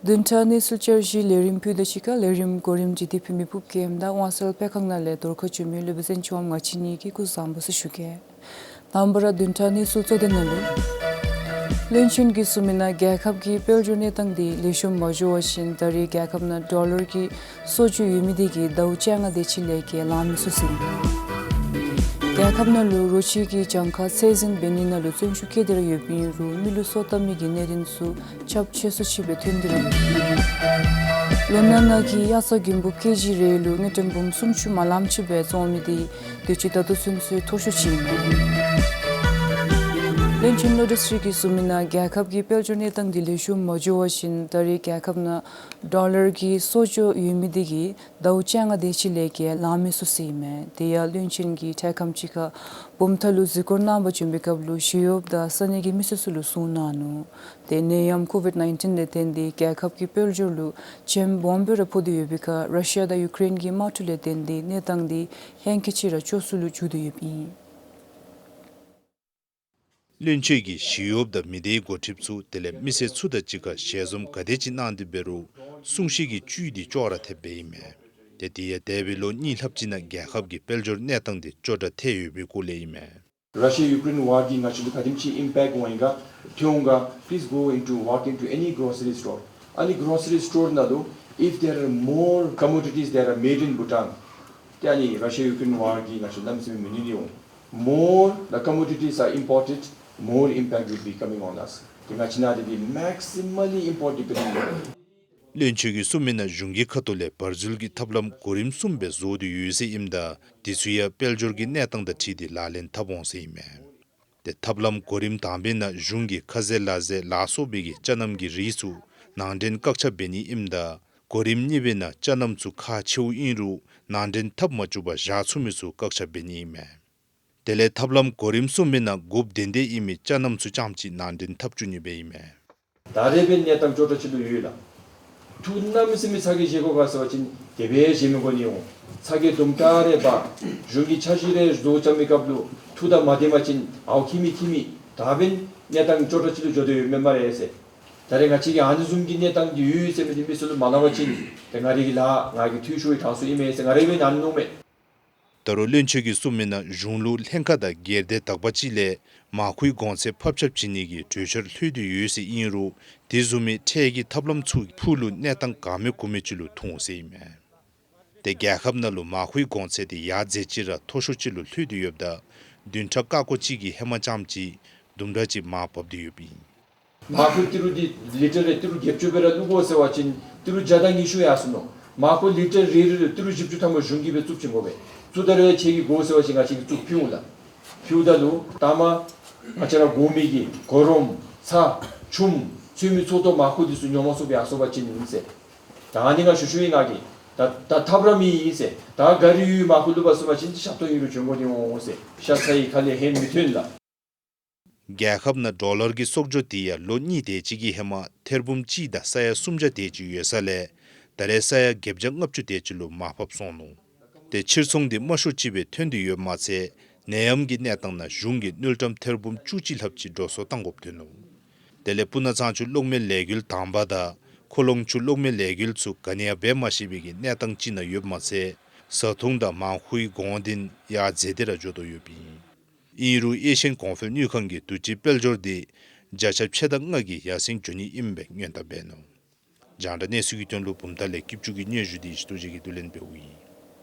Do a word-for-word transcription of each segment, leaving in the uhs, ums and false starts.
བདུན་ཕྲག་གནས་ཚུལ་བསྐྱར་ཞུའི་ལས་རིམ་ཕུལ་དོ་ཅིག་ཁར་ལས་རིམ་གོ་རིམ་ཅིག་འདི་ཕུལ་མི་སྦུག་གེ་ཨིནམ་ད་དབང་གསལ་སྤེལ་ཁང་ནང་ལས་རྫོང་ཁ་ཆུ་མི་ལུ་བི་ཟེན་ཆོམ་ང་བཅས་གཉིས་ཀྱིས་སྐུ་གཟུགས་བཟང་པོ་ཟེར་ཞུ་གེ། དང་པ་ར་བདུན་ཕྲག་གནས་ཚུལ་གཙོ་དོན་ནང་ལུ། བློན་ཆེན་གྱིས་གསུངས་མི་ནང་རྒྱལ་ཁབ་ཀྱི་དཔལ་འབྱོར་གནས་སྟངས་འདི་ལེགས་ཤོམ་མ་འགྱོ་བ་བཞིན་ད་རེས་རྒྱལ་ཁབ་ནང་ཌོ་ལར་གྱི་གསོག་འཇོག་ཡོད་མི་འདི་གིས་ཟླཝ་བཅོ་ལྔ་དེ་ཅིག་ལས་བརྒལ་ལང་མི་ཚུགས་ཟེར་ཨིན། རྒྱལ་ཁབ་ནང་ལུ་རོ་ཁྱི་གི་གྱངས་ཁ་ཚད་འཛིན་འབད་ནི་ནང་ལུ་བརྩོན་ཤུགས་བསྐྱེད་དེ་ར་ཡོདཔ་ཨིན་རུང་མི་ལུ་སོ་བཏབ་མི་གི་གནད་དོན་ཚུ་ཁྱབ་ཆེ་སུ་ཅིག་སྦེ་ཐོན་ཏེ་ར་ཡོད། ལོ་ན་ནང་གི་དབྱར་རྩྭ་དགུན་འབུབ་ཀེ་ཇི་རེ་ལུ་དངུལ་ཀྲམ་འབུམ་སུམ་ཅུ་མ་ལངམ་ཅིག་སྦེ་བཙོང་མི་འདི་དུས་ཅི་ད་ལྟོ་ཚུན་ཚོད་མཐོ་ཤོས་ཅིག་ཨིན། བློན་ཆེན་བློ་གྲོས་ཚེ་རིང་གིས་གསུངས་མི་ནང་རྒྱལ་ཁབ་ཀྱི་དཔལ་འབྱོར་གནས་སྟངས་འདི་ལེགས་ཤོམ་མ་འགྱོ་བ་བཞིན་ད་རེས་རྒྱལ་ཁབ་ནང་ཌོ་ལར་གྱི་གསོག་འཇོག་ཡོད་མི་འདི་གིས་ཟླཝ་བཅོ་ལྔ་དེ་ཅིག་ལས་བརྒལ་ལང་མི་ཚུགས་ཟེར་ཨིན་མས། དེ་ཡང་བློན་ཆེན་གྱིས་འཕྲལ་ཁམས་ཅིག་ཁར་བུམ་ཐང་ལུ་གཟིགས་སྐོར་གནང་པར་བྱོན་པའི་སྐབས་ལུ་ཞི་གཡོགཔ་དང་ས་གནས་ཀྱི་མི་སེར་ཚུ་ལུ་གསུངས་གནང་ནུག། ཏེ་ནད་ཡམས་ཀོ་ཝིཌ་ནའིན་ཊིན་ལས་བརྟེན་ཏེ་རྒྱལ་ཁབ་ཀྱི་དཔལ་འབྱོར་ལུ་བྱེམ་སྦོམ་སྦེ་ར་ཕོག་སྟེ་ཡོད་པའི་ཁར་ར་ཤི་ཡ་དང་ཡུ་ཀེ་རེན་གྱི་དམག་འཁྲུག་ལས་བརྟེན་ཏེ་གནས་སྟངས་འདི་ཧེང་སྐལ་ཅིག་ར་སྐྱོ་སུ་ལུ་འགྱུར་ཏེ་ཡོདཔ་ཨིན། བློན་ཆེན་གྱིས་ཞི་གཡོགཔ་དང་མི་སྡེའི་འགོ་ཁྲིདཔ་ཚུ་དེ་ལས་མི་སེར་ཚུ་དང་གཅིག་ཁར་ཞལ་འཛོམས་ག་དེ་ཅིག་གནང་སྟེ་འབད་རུང་གསུང་བཤད་ཀྱི་བཅུད་འདི་ཅོག་ར་འཐདཔ་སྦེ་ཨིན་མས། ཏེ་དེ་ཡང་འདས་པའི་ལོ་གཉིས་ལྷགཔ་ཅིག་ནང་རྒྱལ་ཁབ་ཀྱི་དཔལ་འབྱོར་གནས་སྟངས་འདི་སྐྱོ་དྲགས་ཐལ་ཡོད་པའི་སྐོར་ལས་ཨིན་མས། Russia Ukraine war གིས་ང་བཅས་ལུ་ག་དེམ་ཅིག་ཨིམ་པེཀཊ་འོང་ཡི་ག་ཐོན་འོང་ག please go into, walk into any grocery store. ཨ་ནི་གྲོ་སི་རི་སི་ཊོར་ནང་ལུ་if there are more commodities that are made in Bhutan, ཏེ་ཨ་ནི་ར་ཤི་ཡ་ཡུ་ཀེ་རེན་ཝར་གྱིས་ང་བཅས་ལུ་གནམ་མེད་ས་མེད་མི་ནུས་ནི་འོང་། More the commodities are imported, more impact will be coming on us. ཏེ་ང་བཅས་ནང་འདི་འདི་maximally import dependent། བློན་ཆེན་གྱིས་གསུངས་མི་ནང་གཞུང་གི་ཁ་ཐུག་ལས་འབར་འཛུལ་གྱི་ཐབས་ལམ་གོ་རིམ་གསུམ་སྦེ་བཟོ་སྟེ་ཡོད་ཟེར་ཨིནམ་ད་དེ་ཚུ་ཡང་དཔལ་འབྱོར་གྱི་གནས་སྟངས་དང་འཁྲིལ་ཏེ་ལག་ལེན་འཐབ་འོང་ཟེར་ཨིན་མས། ཏེ་ཐབས་ལམ་གོ་རིམ་དང་པའི་ནང་གཞུང་གིས་ཁ་ཟས་ལ་ཟས་ལ་སོགས་པའི་གི་ཅ་རྣམ་གྱི་རིགས་ཚུ་ནང་འདྲེན་བཀག་ཆ་འབད་ནི་ཨིནམ་ད་གོ་རིམ་གཉིས་པའི་ནང་ཅ་རྣམ་ཚུ་ཁག་ཆེཝ་ཨིན་རུང་ནང་འདྲེན་འཐབ་མ་བཅུག་པར་བཞག་ཚུགས་མི་ཚུ་བཀག་ཆ་འབད་ནི་ཨིན་མས། དེ་ལས་ཐབས་ལམ་གོ་རིམ་གསུམ་པའི་ནང་དགོཔ་དེ་དེ་ཨིན་མི་ཅ་རྣམ་ཚུ་རྐྱངམ་ཅིག་ནང་འདྲེན་འཐབ་བཅུག་ནི་སྦེ་ཨིན་མས། ད་རེས་འབད་གནས་སྟངས་ཅོག་འཐདཔ་ཅིག་ལུ་ཡོད་ལགས། འཐུ་གནམ་མེད་ས་མེད་ཚ་གྱང་བཞེས་དགོ་ག་ཟེར་བ་ཅིན་དེ་སྦེ་བཞེས་མི་དགོ་ནི་འོང་། ཚ་གྱང་དུམ་གྲ་རེ་འབག་གཞུང་གིས་འཆར་གཞི་རེ་བཟོ་རྐྱབ་མི་སྐབས་ལུ་འཐུ་དང་མ་བདེ་བ་ཅིན་ཨའོ་ཁྱིམ་མེད་ཁྱིམ་མེད་ད་འབདན་གནས་སྟངས་ཅོག་འཐདཔ་ཅིག་ལུ་འགྱོ་དོ་ཡོདཔ་མས་སྨ་རེ་ཟེར། ད་རེས་ང་བཅས་ཀྱི་ཨ་ནི་བཟུམ་གྱི་གནས་སྟངས་འདི་ཡོད་ཟེར་མི་འདི་མི་སེར་ལུ་མ་སླབ་པ་ཅིན་ཏེ་ང་རའི་གི་ལཱ་ང་གི་འཐུས་ཤོར་བའི་གྲངས་སུ་ཨིན་མས་ཟེར་ང་ར་འབདན་ཨ་ནི་མནོཝ་མས། ད་རུང་བློན་ཆེན་གྱིས་གསུངས་མི་ནང་གཞུང་ལུ་ལྷན་ཁག་དང་སྒེར་སྡེ་དག་པ་ཅིག་ལས་མར་ཁུའི་གོང་ཚད་ཕབ་ཆག་བྱིན་ནི་གི་གྲོས་འཆར་ལྷོད་དེ་ཡོད་ཟེར་ཨིན་རུང་དེ་བཟུམ་མའི་འཕྲལ་གྱི་ཐབས་ལམ་ཚུ་ཕུགས་ལུ་གནས་སྟངས་ག་མེད་གུ་མེད་ཅིག་ལུ་ཐུག་འོང་ཟེར་ཨིན་མས། ཏེ་རྒྱལ་ཁབ་ནང་ལུ་མར་ཁུའི་གོང་ཚད་དེ་ཡར་འཛེགས་ཅིག་ར་མཐོ་ཤོས་ཅིག་ལུ་ལྷོད་དེ་ཡོདཔ་ད་བདུན་ཕྲག་ཀ་ཀོ་གཅིག་གི་ཧེ་མ་རྐྱངམ་ཅིག་དུམ་གྲ་ཅིག་མར་བབས་ཏེ་ཡོདཔ་ཨིན། མར་ཁུ་ཏི་རུ་འདི་ལི་ཊར་རེ་ཏི་རུ་བརྒྱད་ཅུ་སྦེ་ར་བླུག་དགོ་ཟེར་བ་ཅིན་ཏི་རུ་བརྒྱ་དང་ཉི་ཤུ་ཡར་སོ་ནུག། མར་ཁུ་ལི་ཊར་རེ་རེ་ལུ་ཏི་རུ་བཞི་བཅུ་ཐམ་པ་གཞུང་གིས་སྦེ་བཙུགས་བྱིན་དགོ་པས། བཙུགས་ད་རུང་ཁྱེད་ཀྱིས་དགོ་ཟེར་བ་ཅིན་ང་བཅས་ཀྱིས་བཙུགས་ཕུལ་འོང་ལགས། ཕུལཝ་ད་ལུ་ད་མ་ང་བཅས་ར་དགོ་མི་གི་གོ་རོམ་ཚྭ་ཆུམ་ཚུད་མི་ཚུ་ཏོ་མར་ཁུ་འདི་ཚུ་ཉོ་མ་ཚུགསཔ་ཡར་སོ་བ་ཅིན་ཨིན་ཟེར། ད་ཨ་ནི་ང་ཞུ་ཞུཝ་ཨིན་ང་གིས། ད་ད་ཐབས་ར་མེད་ཨིན་ཟེར། ད་གཱ་རི་ཡོད་མར་ཁུ་བླུག་པར་སོང་བ་ཅིན་ཞབས་ཏོག་ཨིན་རུང་བྱོན་དགོ་ནི་འོང་ཟེར། ཤ་ཚ་ཡི་ཁ་ལས་ཧན་མི་ཐོན་ལགས། རྒྱལ་ཁབ་ནང་ཌོ་ལར་གྱི་གསོག་འཇོག་དེ་ཡང་ལོ་གཉིས་དེ་ཅིག་གི་ཧེ་མ་ཐེར་འབུམ་གཅིག་དང་ས་ཡ་སུམ་བརྒྱ་དེ་ཅིག་ཡོད་ས་ལས་ད་རེས་ས་ཡ་བརྒྱད་བརྒྱ་ལྔ་བཅུ་དེ་ཅིག་ལུ་མར་ཕབ་སོང་ནུག། ཏེ་ཕྱིར་ཚོང་འདི་དམའ་ཤོས་ཅིག་སྦེ་ཐོན་ཏེ་ཡོདཔ་མ་ཚད་ནད་ཡམས་ཀྱི་གནས་སྟངས་ནང་གཞུང་གིས་དངུལ་ཀྲམ་ཐེར་འབུམ་བཅུ་གཅིག་ལྷགཔ་ཅིག་འགྲོ་སོང་བཏང་དགོཔ་ཐོན་ནུག། དེ་ལས་སྤུ་ན་གཙང་ཆུ་གློག་མེ་ལས་འགུལ་དང་པ་དང་ཁོ་ལོང་ཆུ་གློག་མེ་ལས་འགུལ་ཚུ་ག་ནི་ཡང་འབད་མ་ཤེས་པའི་གི་གནས་སྟངས་ཅིག་ནང་ཡོདཔ་མ་ཚད་བཟའ་འཐུང་དང་མར་ཁུའི་གོང་འདི་ཡར་འཛེགས་ཏེ་ར་འགྱོ་དོ་ཡོདཔ་ཨིན། ཨིན་རུང་ཨེ་ཤི་ཡན་གོང་འཕེལ་དངུལ་ཁང་གིས་དུས་ཅི་དཔལ་འབྱོར་འདི་བརྒྱ་ཆ་ཕྱེད་དང་ལྔ་གི་ཡར་སེང་འགྱོ་ནི་ཨིནམ་སྦེ་སྔོན་བརྡ་འབད་ནུག། རྒྱང་བསྒྲགས་གནས་ཚུལ་གྱི་དོན་ལུ་བུམ་ཐང་ལས་སྐྱིད་ཆུ་གི་སྙན་ཞུ་འདི་ཞི་ཏོ་རྗེ་གིས་བསྡུ་ལེན་འབདཝ་ཨིན།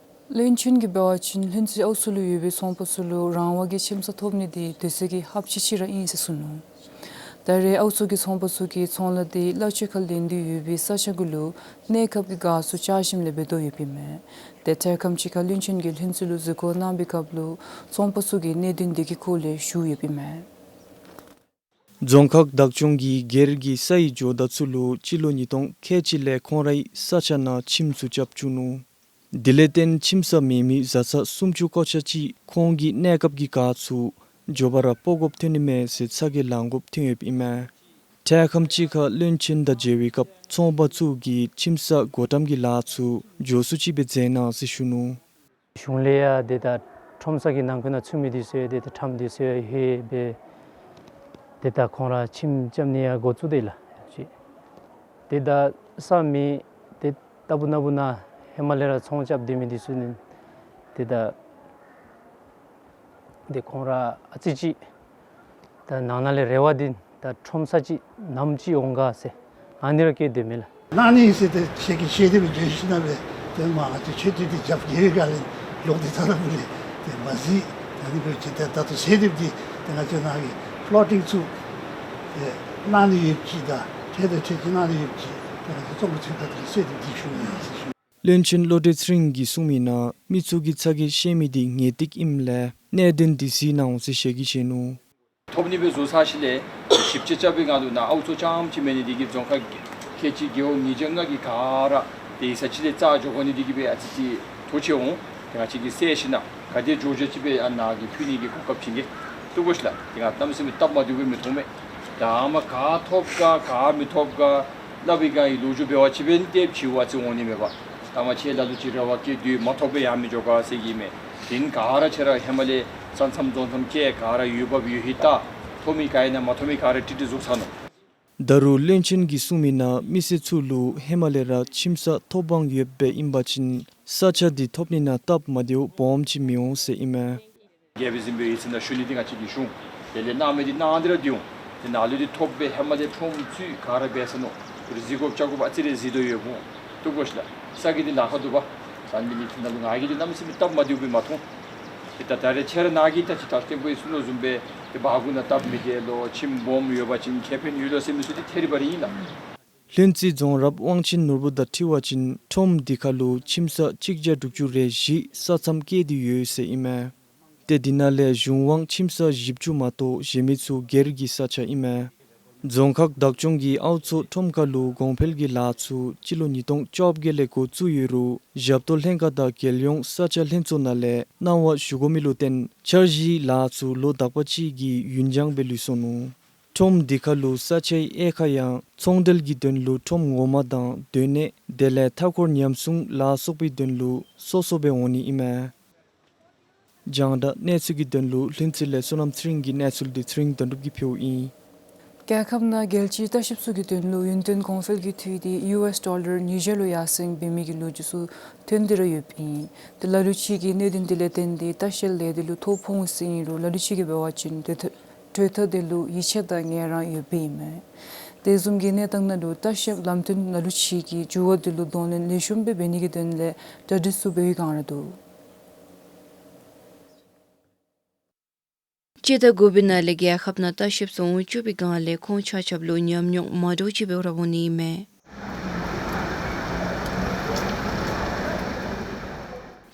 བློན་ཆེན་གྱིས་འབད་བ་ཅིན་ལྷུན་རྩེ་ཨའུ་ཚོ་ལུ་ཡོད་པའི་ཚོང་པ་ཚུ་ལུ་རང་དབང་གི་ཁྱིམ་ཚང་ཐོབ་ནི་འདི་དུས་ཚོད་ཀྱི་ཧབ་ཆི་ཅིག་ར་ཨིན་ཟེར་གསུངས་ནུག། ད་རེས་ཨའུ་ཚོ་གི་ཚོང་པ་ཚུ་གིས་ཚོང་ལཱ་འདི་གླ་ཆ་ཁར་ལེན་ཏེ་ཡོད་པའི་ས་ཆ་གུ་ལུ་གནས་སྐབས་ཀྱི་གཱ་ཚུ་ཆ་ཞིནམ་ལས་འབད་དོ་ཡོདཔ་ཨིན་མས། ཏེ་འཕྲལ་ཁམས་ཅིག་ཁར་བློན་ཆེན་གྱིས་ལྷུན་རྩེ་ལུ་གཟིགས་སྐོར་གནང་པའི་སྐབས་ལུ་ཚོང་པ་ཚུ་གིས་གནད་དོན་འདི་གི་སྐོར་ལས་ཞུ་ཡོདཔ་ཨིན་མས། རྫོང་ཁག་བདག་སྐྱོང་གིས་སྒེར་གྱི་ས་ཡི་ཇོ་བདག་ཚུ་ལུ་སྤྱི་ལོ་ཉིས་སྟོང་ཁལ་གཅིག་ལས་ཁོང་རའི་ས་ཆ་ནང་ཁྱིམ་ཚུ་རྐྱབ་བཅུག་ནུག། དེ་ལས་བརྟེན་ཁྱིམ་ས་མེད་མི་བཟའ་ཚང་སུམ་ཅུ་སྐོར་ཆ་ཅིག་ཁོང་གི་གནས་སྐབས་ཀྱི་གཱ་ཚུ་མགྱོགས་པ་ར་སྤོ་དགོཔ་ཐོན་ནི་མས་ཟེར་ཚ་གྱང་ལང་དགོཔ་ཐོན་ཡོདཔ་ཨིན་མས། འཕྲལ་ཁམས་ཅིག་ཁར་བློན་ཆེན་དང་མཇལ་བའི་སྐབས་ཚོང་པ་ཚུ་གིས་ཁྱིམ་ས་སྒོ་འགྲམ་གྱི་ལཱ་ཚུ་མགྱོགས་སུ་ཅིག་སྦེ་མཛད་གནང་ཟེར་ཞུ་ནུག། གཞུང་ལས་ཡང་ཏེ་ད་ཁྲོམ་ས་གི་ནང་འཁོད་ནང་ཚུད་མི་འདི་ཚུ་ཡང་ཏེ་ད་ཁྲམ་འདི་ཚུ་ཡང་ལྷོད་སྦེ་ཏེ་ད་ཁོང་ར་ཁྱིམ་རྐྱབ་ནི་ཡང་འགོ་བཙུགས་ཏེ་ལགས། ཏེ་ད་ ས་མི་དེ་ལྟ་བུ་ན་བུ་ན་ཧེ་མ་ལས་ར་ཚོང་རྐྱབ་སྡོད་མི་འདི་ཚུ་ནི་དེ་ད་དེ་ཁོང་ར་ཨ་ཙི་ཅིག་ད་ནང་ན་ལས་རེ་བ་འདི་ད་ཁྲོམ་ས་ཅིག་ནམ་ཅིག་འོང་ག་ཟེར་ཨ་ནི་ར་སྐྱེ་སྡོད་མི་ལགས། ན་ནི་ཟེར་ཏེ་ཁྱེད་ཀྱིས་ཤེས་དེ་བརྗོད་ཤེས་ན་བས་དེ་མ་ང་ཚོ་ཆེད་དུ་དེ་རྒྱབ་འགལ་ག་ལས་ལོག་སྟེ་ཐ་ལ་བུ་ལས་དེ་མ་གཟིགས། ད་ནི་བས་ཅི་ད་ད་དུ་ཟེར་དེ་དེ་དེ་ང་ཚོ་ནང་གི་ཕོ་ལོ་ཊིང་ཚུ་དེ་ན་ནི་ཡོད་ཀྱི་ད་ཁྱེད་དེ་ཁྱེད་ཀྱི་ན་ནི་ཡོད་ཀྱི་དེ་ང་ཚོ་ཚོགས་པ་ཚོས་ཁ་ཐུག་ཟེར་དེ་དེ་ཞུ་ནི་ཡིན་ཟེར་ཞུ། བློན་ཆེན་བློ་གྲོས་ཚེ་རིང་གིས་གསུངས་མི་ནང་མི་ཚུ་གིས་ཚ་གྱང་བཤད་མི་འདི་ངེས་ཏིག་ཨིནམ་ལས་གནད་དོན་འདི་གཟིགས་གནང་འོང་ཟེར་ཞལ་གྱིས་བཞེས་ནུག། ཐོབ་ནི་སྦེ་བཟོ་ས་ཞིནམ་ལས་ཞིབ་དཔྱད་རྐྱབ་པའི་སྒང་ལུ་ནཱ་ཨའུ་ཚོ་རྐྱངམ་ཅིག་མེན་ནི་འདི་གིས་རྫོང་ཁག་ཁལ་གཅིག་རྒེད་འོག་ཉིས་བརྒྱ་ལྔ་གི་ག་ར་དེ་ས་ཅིག་ལས་རྩ་འགྱོ་དགོ་ནི་འདི་གིས་སྦེ་ཨ་ཙི་ཅིག་ཐུགས་ཆེ་འོང་། དེ་ང་བཅས་ཀྱིས་གསལ་ཞིནམ་ལས་ག་དེ་བྱུང་བྱུངམ་ཅིག་སྦེ་ཨ་ནཱ་གི་ཕུལ་ནི་གི་གོ་སྐབས་བྱིན་གེ། བཏུབ་གོ་ཤིག་ལགས། དེ་ང་གནམ་མེད་ས་མེད་སྟབས་མ་བདེཝ་སྦེ་མི་མཐོང་མས། ད་མ་ག་ཐོབ་ག་ག་མི་ཐོབ་ག་སླབ་པའི་སྒང་གི་ལོ་རྒྱུས་འབད་བ་ཅིན་འབདན་ཏེ་ཕྱི་བ་ཅིག་འོང་ནི་མས་པ། ད་མ་ཁྱེད་ལ་ལུ་ཅིག་རེ་བ་བསྐྱེད་དེ་མ་ཐོབ་པར་ཡང་མི་འགྱོ་ག་ཟེར་གྱི་མས། དེ་ནི་ག་ར་ཁྱེད་ར་ཧེ་མ་ལས་ས་མཚམས་རྫོང་མཚམས་བཅས་ག་ར་འོས་འབབ་ཡོད་ཧིང་ད་ཐོབ་མི་ག་ཨིན་ན་མ་ཐོབ་མི་ག་ར་ཀྲིག་ཀྲི་བཟོ་ཚར་ནུག། ད་རུང་བློན་ཆེན་གྱིས་གསུངས་མི་ནང་མི་སེར་ཚུ་ལུ་ཧེ་མ་ལས་ར་ཁྱིམ་ས་ཐོབ་དབང་ཡོདཔ་སྦེ་ཨིན་པ་ཅིན་ས་ཆ་འདི་ཐོབ་ནི་ནང་སྟབས་མ་བདེཝ་སྦོམ་ཅིག་མི་འོང་ཟེར་ཨིན་མས། རྒྱལ་པོ་གཟིམ་དཔོན་ཡོད་ཚད་ནང་ཞུ་ནི་འདི་ང་བཅས་ཀྱིས་ཞུ་འོང་། དེ་ལས་གནང་མི་འདི་གནང་སྟེ་ར་སྡོད་འོང་། དེ་ནང་ལུ་འདི་ཐོབ་སྦེ་ཧེ་མ་ལས་ཁྲོམ་ཚུ་ག་ར་འབད་ས་ནུག། རི་གཟི་གོ་ལྕགས་གོ་ཨ་ཙི་རེ་གཟིགས་དོ་ཡོདཔ་འོང་། བཏུབ་གོ་ཤིག་ལགས། ས་གི་འདི་ལཱ་ཁག་འདུག་པ། ད་ནི་མི་འདི་ནང་ལུ་ང་གིས་འདི་གནམ་མེད་ས་མེད་སྟབས་མ་བདེཝ་སྦེ་མ་མཐོང་། དེ་ད་ད་རེས་ཁྱེད་ར་ནཱ་གིས་ད་ཅི་ད་ལྟོ་བུ་ཡི་གསུང་དོ་བཟུམ་སྦེ་དེ་བ་གུ་ནང་སྟབས་མི་བདེ་ལོ་ཁྱིམ་སྦོམ་ཡོད་པ་ཅིན་ཁེ་ཕན་ཡོད་ལོ་ཟེར་མི་ཚུ་འདི་ཐད་རི་བ་རི་ཨིན་ལགས། ལྷུན་རྩེ་རྫོང་རབ་དབང་ཆེན་ནོར་བུ་དང་འཁྲིལ་བ་ཅིན་ཁྲོམ་འདི་ཁར་ལུ་ཁྱིམ་ས་གཅིག་བརྒྱ་དྲུག་ཅུ་རེ་བཞི་ས་མཚམས་བཀལ་ཏེ་ཡོད་ཟེར་ཨིན་མས། ཏེ་འདི་ནང་ལས་གཞུང་དབང་ཁྱིམ་ས་བཞི་བཅུ་མ་གཏོགས་གཞན་མི་ཚུ་སྒེར་གྱི་ས་ཆ་ཨིན་མས། རྫོང་ཁག་བདག་སྐྱོང་གིས་ཨའུ་མཚོ་ཁྲོམ་ཁར་ལུ་གོང་འཕེལ་གྱི་ལཱ་ཚུ་སྤྱི་ལོ་ཉིས་སྟོང་བཅོ་བརྒྱད་ལས་འགོ་བཙུགས་ཡོད་རུང་ཞབས་ཏོག་ལྷན་ཁག་དང་རྒྱལ་ཡོངས་ས་ཆ་ལྷན་ཚོགས་ནང་ལས་གནང་བ་ཞུ་དགོ་མི་ལུ་བརྟེན་འཆར་གཞིའི་ལཱ་ཚུ་ལོ་དག་པ་ཅིག་གི་ཡུན་འགྱངས་སྦེ་ལུས་སོ་ནུག། ཁྲོམ་འདི་ཁར་ལུ་ས་ཆའི་དབྱེ་ཁག་ཡང་ཚོང་འབྲེལ་གྱི་དོན་ལུ་ཁྲོམ་ངོ་མ་དང་སྡོད་གནས་དེ་ལས་མཐའ་འཁོར་ཉམས་སྲུང་ལ་སོགས་པའི་དོན་ལུ་སོ་སོ་སྦེ་འོང་ནི་ཨིན་མས། རྒྱང་བསྒྲགས་གནས་ཚུལ་གྱི་དོན་ལུ་ལྷུན་རྩེ་ལས་བསོད་ནམས་ཚེ་རིང་གི་གནས་ཚུལ་འདི་ཚེ་རིང་དོན་གྲུབ་ཀྱིས་ཕུལཝ་ཨིན། རྒྱལ་ཁབ་ནང་རྒྱལ་སྤྱིའི་ལྟ་བཤལཔ་ཚུ་གི་དོན་ལུ་ཡུན་བརྟན་གོང་འཕེལ་གྱི་འཐུས་འདི་ཡུ་ཨེསི་ཌོ་ལར་ཉིས་བརྒྱ་ལུ་ཡར་སེང་འབད་མི་གི་ལོ་རྒྱུས་ཚུ་ཐོན་ཏེ་ར་ཡོདཔ་ཨིན། ཏེ་ལ་ལུ་ཅིག་གིས་གནད་དོན་འདི་ལས་བརྟེན་ཏེ་ལྟ་བཤལ་ལས་སྡེ་ལུ་ཐོ་ཕོག་འོང་ཟེར་ཨིན་རུང་ལ་ལུ་ཅིག་གིས་འབད་བ་ཅིན་དེ་ཐ་གྲོས་ཐག་འདི་ལུ་ཡིད་ཆེས་དང་ངལ་རངས་ཡོདཔ་ཨིན་མས། དེ་བཟུམ་གྱི་གནས་སྟངས་ནང་ལུ་ལྟ་བཤལཔ་ལམ་སྟོན་ལ་ལུ་ཅིག་གིས་འགྱུར་བ་འདི་ལུ་གདོང་ལེན་ལེགས་ཤོམ་སྦེ་འབད་ནི་གི་དོན་ལས་གྲ་སྒྲིག་ཚུ་འབད་བའི་བསྒང་ར་འདུག། སྤྱི་ཟླ་དགུ་པའི་ནང་ལས་རྒྱལ་ཁབ་ནང་ལྟ་བཤལཔ་ཚུ་འོང་བཅུག་པའི་བསྒང་ལས་ཁོང་ཆ་ཁྱབ་ལུ་ཉམས་མྱོང་མ་འདྲཝ་ཅིག་འབད་བར་འོང་ནི་ཨིན་མས།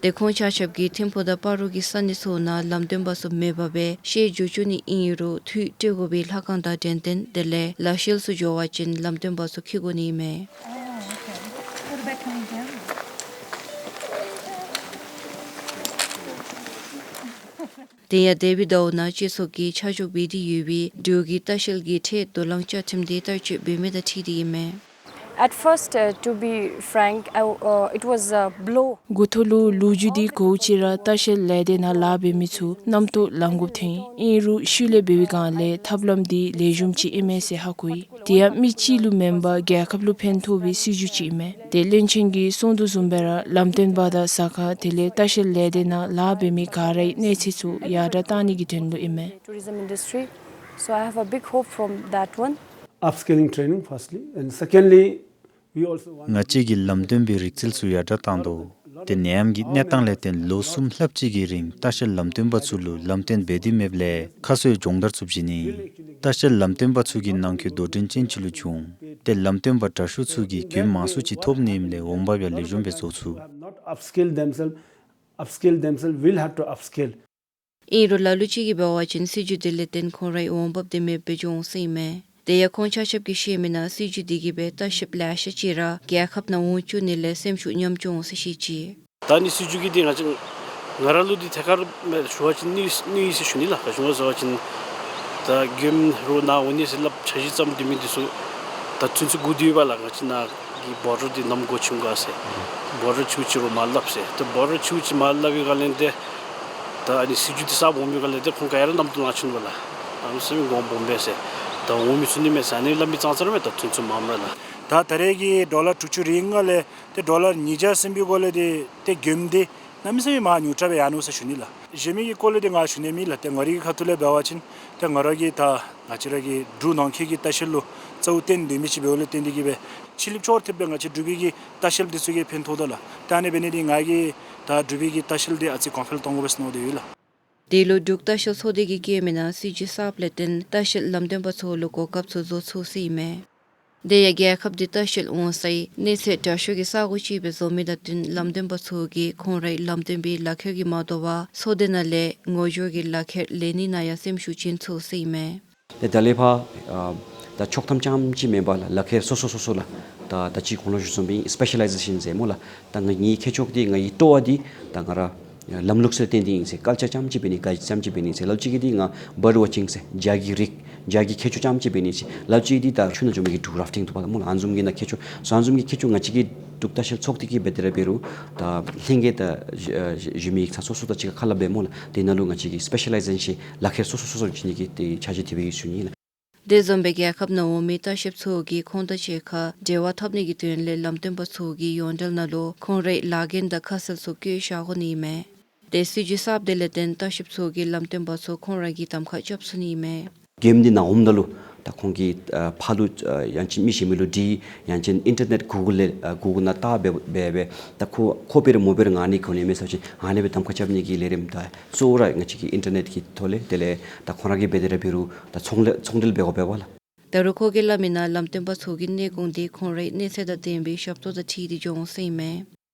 ཏེ་ཁོང་ཆ་ཁྱབ་ཀྱིས་ཐིམ་ཕུག་དང་སྤ་རོ་གི་ས་གནས་ཚུ་ནང་ལམ་སྟོན་པ་ཚུ་མེད་པར་སྦེ་བཤལ་འགྱོ་བཅུག་ནི་ཨིན་རུང་འཐུས་སྤྲོད་དགོ་པའི་ལྷ་ཁང་དང་དྲན་རྟེན་དེ་ལས་ལ་བཤལ་ཚུ་འགྱོ་བ་ཅིན་ལམ་སྟོན་པ་ཚུ་འཁྱིད་དགོ་ནི་ཨིན་མས། དེ་ཡང་འདས་པའི་ཟླཝ་ནང་སྤྱི་ཚོགས་ཀྱིས་ཆ་འཇོག་འབད་དེ་ཡོད་པའི་འབྲུག་གི་ལྟ་བཤལ་གྱི་ཁྲལ་དོ་ལང་བཅའ་ཁྲིམས་དེ་བསྟར་སྤྱོད་འབད་མི་དང་འཁྲིལ་ཏེ་ཨིན་མས། At first, uh, to be frank, I, uh, it was a blow. འགོ་ཐོག་ལུ་ལོ་རྒྱུས་འདི་གོཝ་ཅིག་ར་ལྟ་བཤལ་ལས་སྡེ་ནང་ལཱ་འབད་མི་ཚུ་རྣམ་རྟོག་ལང་དགོཔ་ཐོན། ཨིན་རུང་ཤུལ་ལས་འབད་བའི་བསྒང་ལས་ཐབས་ལམ་འདི་ལེགས་ཤོམ་ཅིག་ཨིན་མས་ཟེར་ཧ་གོ་ཡི། དེ་ཡང་མི་གཅིག་ལུ་མེན་པར་རྒྱལ་ཁབ་ལུ་ཕན་ཐོགས་པའི་སྲིད་བྱུས་ཅིག་ཨིན་མས། ཏེ་བློན་ཆེན་གྱིས་གསུང་དོ་བཟུམ་སྦེ་ར་ལམ་སྟོན་པ་དང་ཟ་ཁང་དེ་ལས་ལྟ་བཤལ་ལས་སྡེ་ནང་ལཱ་འབད་མི་ག་རའི་གནས་ཚད་ཚུ་ཡར་དྲགས་གཏང་ནི་གི་དོན་ལུ་ཨིན་མས། Tourism industry. So I have a big hope from that one. Upskilling training, firstly, and secondly, we also want ང་བཅས་ཀྱིས་ལམ་སྟོན་པའི་རིག་རྩལ་ཚུ་ཡར་དྲགས་གཏང་དོ། ཏེ་ནད་ཡམས་ཀྱི་གནས་སྟངས་ལས་བརྟེན་ལོ་གསུམ་ལྷགཔ་ཅིག་གི་རིང་ལྟ་བཤལ་ལམ་སྟོན་པ་ཚུ་ལུ་ལམ་སྟོན་འབད་དེ་མེདཔ་ལས་ཁ་གསོའི་སྦྱོང་བརྡར་ཚུ་བྱིན་ནི། ལྟ་བཤལ་ལམ་སྟོན་པ་ཚུ་གི་ནང་འཁོད་དོ་འགྲན་ཅན་ཅིག་ལུ་བྱུང་། ཏེ་ལམ་སྟོན་པ་དྲག་ཤོས་ཚུ་གིས་གྱོདཔ་མང་སུ་ཅིག་ཐོབ་ནི་ཨིནམ་ལས་འོང་འབབ་ཡང་ལེགས་ཤོམ་སྦེ་བཟོ་ཚུགས། Not upskill themselves, upskill themselves, will have to upskill. ཨིན་རུང་ལ་ལུ་ཅིག་གིས་འབད་བ་ཅིན་སྲིད་བྱུས་དེ་ལས་བརྟེན་ཁོང་རའི་འོང་འབབ་དེ་མེདཔ་སྦེ་འགྱོ་འོང་ཟེར་ཨིན་མས། དེ་ཡང་ཁོང་ཆ་ཁྱབ་ཀྱིས་བཤད་མི་ནང་སྲིད་བྱུས་དེ་གིས་སྦེ་ལྟ་བཤལཔ་ལེ་ཤ་ཅིག་ར་རྒྱལ་ཁབ་ནང་འོང་བཅུག་ནི་ལས་སེམས་ཤུགས་ཉམས་བཅུག་འོང་ཟེར་བཤད་ཅི། ད་ནི་སྲིད་བྱུས་ཀྱི་དེ་ང་བཅས་ང་ར་ལུ་དེ་ཐད་ཀར་མེད་ཞུ་བ་ཅིན་གནོད་གནོད་ཡི་ཟེར་ཞུ་ནི་ལགས། ག་ཅི་སྨོ་ཟེར་བ་ཅིན་ད་གྱོདཔ་རོགས་ནཱ་འོང་ནི་ཟེར་སླབ་འཆར་གཞི་བརྩམ་སྡོད་མི་འདི་ཚུ་ད་ཚུན་ཚོད་སྒུག་སྡོད་ཡོདཔ་ལགས། ང་བཅས་ནཱ་གི་བོ་ཌར་འདི་ནམ་སྒོ་ཕྱེ་འོང་ག་ཟེར། བོ་ཌར་ཕྱེཝ་ཅིག་རོགས་མ་སླབ་ཟེར། ད་བོ་ཌར་ཕྱེཝ་ཅིག་མ་སླབ་པའི་སྒང་ལས་ཏེ་ད་ཨ་ནི་སྲིད་བྱུས་འདི་གསརཔ་འོང་མི་སྒང་ལས་ཏེ་ཁོང་ག་ཡ་ར་རྣམ་རྟོག་ལང་ཆི་ནུག་ལགས། ཨ་ནི་སེམས་གོང་སྦོམ་སྦེ་ཟེར། ད་འོང་མི་ཚུགས་ནི་མས་ཟེར་ཨ་ནི་སླབ་མི་ཙང་ཙ་ར་མས། ད་ཚུན་ཚོད་མངམ་ར་ལགས། ད་ད་རེས་ཀྱི་ཌོ་ལར་དྲུག་ཅུ་རེ་ལྔ་ལས་ཏེ་ཌོ་ལར་ཉིས་བརྒྱ་ཟིན་པའི་སྒོ་ལས་ཏེ་ཏེ་མགྱོནམ་འདི་གནམ་མེད་ས་མེད་མར་ཉུང་དྲགས་སྦེ་ཡར་ནུག་ཟེར་ཞུ་ནི་ལགས། གཞན་མི་གི་སྐོར་ལས་ཏེ་ང་ཞུ་ནི་མེད་ལགས། ཏེ་ང་རའི་གི་ཁ་ཐུག་ལས་འབད་བ་ཅིན་ཏེ་ང་ར་གིས་ད་ང་བཅས་ར་གི་འབྲུག་ནང་འཁོད་ཀྱི་ལྟ་བཤལ་ལུ་རྩ་བོ་བརྟེན་སྡོད་མི་ཅིག་འབདཝ་ལས་བརྟེན་ཏེ་གིས་སྦེ་ཕྱི་གླིངཔ་ཕྱོགས་ཐེབས་སྦེ་ང་བཅས་འབྲུག་པའི་གི་ལྟ་བཤལཔ་འདི་ཚུ་གིས་ཕན་ཐོགས་དོ་ལགས། ཏེ་ཨ་ནི་འབད་ནི་འདི་ང་གིས་ད་འབྲུག་པའི་གི་ལྟ་བཤལ་འདི་ཨ་ཙི་གོང་འཕེལ་གཏང་དགོ་པས་མནོ་སྟེ་ཡོད་ལགས། དེ་ལུ་འབྲུག་ལྟ་བཤལ་ཚོགས་སྡེ་གིས་བཀོད་མི་ནང་སྲིད་བྱུས་གསརཔ་ལས་བརྟེན་ལྟ་བཤལ་ལམ་སྟོན་པ་ཚུ་ལུ་གོ་སྐབས་ཚུ་བཟོ་ཚུགས་ཟེར་ཨིན་མས། དེ་ཡང་རྒྱལ་ཁབ་འདི་ལྟ་བཤལ་འོང་སའི་གནས་ཚད་དྲག་ཤོས་ཀྱི་ས་གོ་ཅིག་སྦེ་བཟོ་མི་དང་བསྟུན་ལམ་སྟོན་པ་ཚུ་གིས་ཁོང་རའི་ལམ་སྟོན་པའི་ལག་ཁྱེར་གྱིས་མ་དོ་བར་ཚོགས་སྡེ་ནང་ལས་ངོ་སྦྱོར་གྱི་ལག་ཁྱེར་ལེན་ནི་ནང་ཡང་སེམས་ཤུགས་བསྐྱེད་ཚུགས་ཟེར་ཨིན་མས། ཏེ་ད་ལས་ཕར་ཨ་ད་ཆོག་ཐམ་རྐྱངམ་ཅིག་མེན་པར་ལགས་ལག་ཁྱེར་སོ་སོ་སོ་སོ་ལགས། ད་ད་ཅི་གོང་ལུ་ཞུ་བཟུམ་སྦེ་སི་པེ་ཤ་ལའི་ཟེ་ཤཱན་ཟེར་སྨོ་ལགས། ད་ང་ངེའི་ཁྱད་ཆོས་འདི་ངེའི་སྤྲོ་བ་འདི་ད་ང་ར་ལམ་ལུགས་སྲོལ་བརྟེན་ཏེ་ཨིན་ཟེར། ཀལ་ཅར་རྐྱངམ་ཅིག་འབད་ནི་ག་ཅི་རྐྱངམ་ཅིག་འབད་ནི་ཟེར། ལ་ལུ་ཅིག་གིས་འདི་ང་བརཌ་ཝོ་ཅིང་ཟེར་བྱག་གི་རིགས་བྱག་གི་ཁྱད་ཆོས་རྐྱངམ་ཅིག་འབད་ནི་ཟེར། ལ་ལུ་ཅིག་གིས་འདི་ད་ཆུ་ནང་འགྱོ་མི་གི་ཌུ་རཱཕ་ཊིང་འདུག་པ་ལགས་སྨོ་ལགས། ཨ་ནི་བཟུམ་གྱི་ནང་ཁྱད་ཆོས་སོ་ཨ་ནི་བཟུམ་གྱི་ཁྱད་ཆོས་ང་བཅས་ཀྱི་འབྲུག་ལྟ་བཤལ་ཚོགས་སྡེ་གིས་འབད་དེ་ར་འབད་རུང་ད་ལྷན་རྒྱས་ད་ཞུ་ཞུ་མི་ཡིག་ཚང་སོ་སོ་དང་གཅིག་ཁར་ཁ་སླབ་སྦེ་སྨོ་ལགས། དེ་ནང་ལུ་ང་བཅས་ཀྱིས་སི་པེ་ཤ་ལའི་ཟེ་ཤཱན་ལག་ཁྱེར་སོ་སོ་སོ་སོ་བྱིན་ནི་གི་ཏེ་འཆར་གཞི་དེ་སྦེ་ཡོད་ཟེར་ཞུ་ནི་ལགས། དེ་བཟུམ་སྦེ་རྒྱལ་ཁབ་ནང་འོང་མི་ལྟ་བཤལཔ་ཚུ་གིས་ཁོང་དང་གཅིག་ཁར་འབྲེལ་བ་འཐབ་ནི་གི་དོན་ལས་ལམ་སྟོན་པ་ཚུ་གིས་ཡོངས་འབྲེལ་ནང་ལུ་ཁོང་རའི་ལཱ་འགན་དང་ཁ་གསལ་ཚུ་བཀོད་བཞག་དགོ་ནི་ཨིན་མས། དེ་སྲིད་བྱུས་གསརཔ་དེ་ལས་བརྟེན་ལྟ་བཤལཔ་ཚུ་གིས་ལམ་སྟོན་པ་ཚུ་ཁོང་ར་གི་གདམ་ཁ་རྐྱབ་ཚུགས་ནི་ཨིན་མས། མགྱོནམ་འདི་ནཱ་འོངམ་ད་ལུ་ད་ཁོང་གིས་ཨ་ཕར་ལུ་ཨ་ཡང་ཅིན་མི་གཞན་མི་ལུ་དྲི་ཡང་ཅིན་ཨིན་ཊར་ནེཊ་གུ་གཱལ་ལས་ཨ་གུ་གཱལ་ནང་བལྟ་སྦེ་འབད་འབད་ད་ཁོ་ཁོ་འབད་རུང་མོ་འབད་རུང་ཨ་ནི་གོ་ནི་མས་ཟེར་བ་ཅིན་ཨ་ནི་སྦེ་གདམ་ཁ་རྐྱབ་ནི་གི་ལས་རིམ་ད་གཙོ་བོ་ར་ང་བཅས་ཀྱིས་ཨིན་ཊར་ནེཊ་ཀྱི་ཐོག་ལས་དེ་ལས་ད་ཁོང་ར་གིས་འབད་དེ་ར་འབད་རུང་ད་ཚོང་ལས་ཚོང་འབྲེལ་འབད་དགོ་པས་པ་ལགས། ད་རུང་ཁོ་གིས་སླབ་མི་ནང་ལམ་སྟོན་པ་ཚུ་གི་གནས་གོང་འདི་ཁོང་རའི་གནས་ཚད་དང་ལྡན་པའི་ཞབས་ཏོག་དང་འཁྲིལ་ཏེ་འགྱོ་འོང་ཟེར་ཨིན་མས།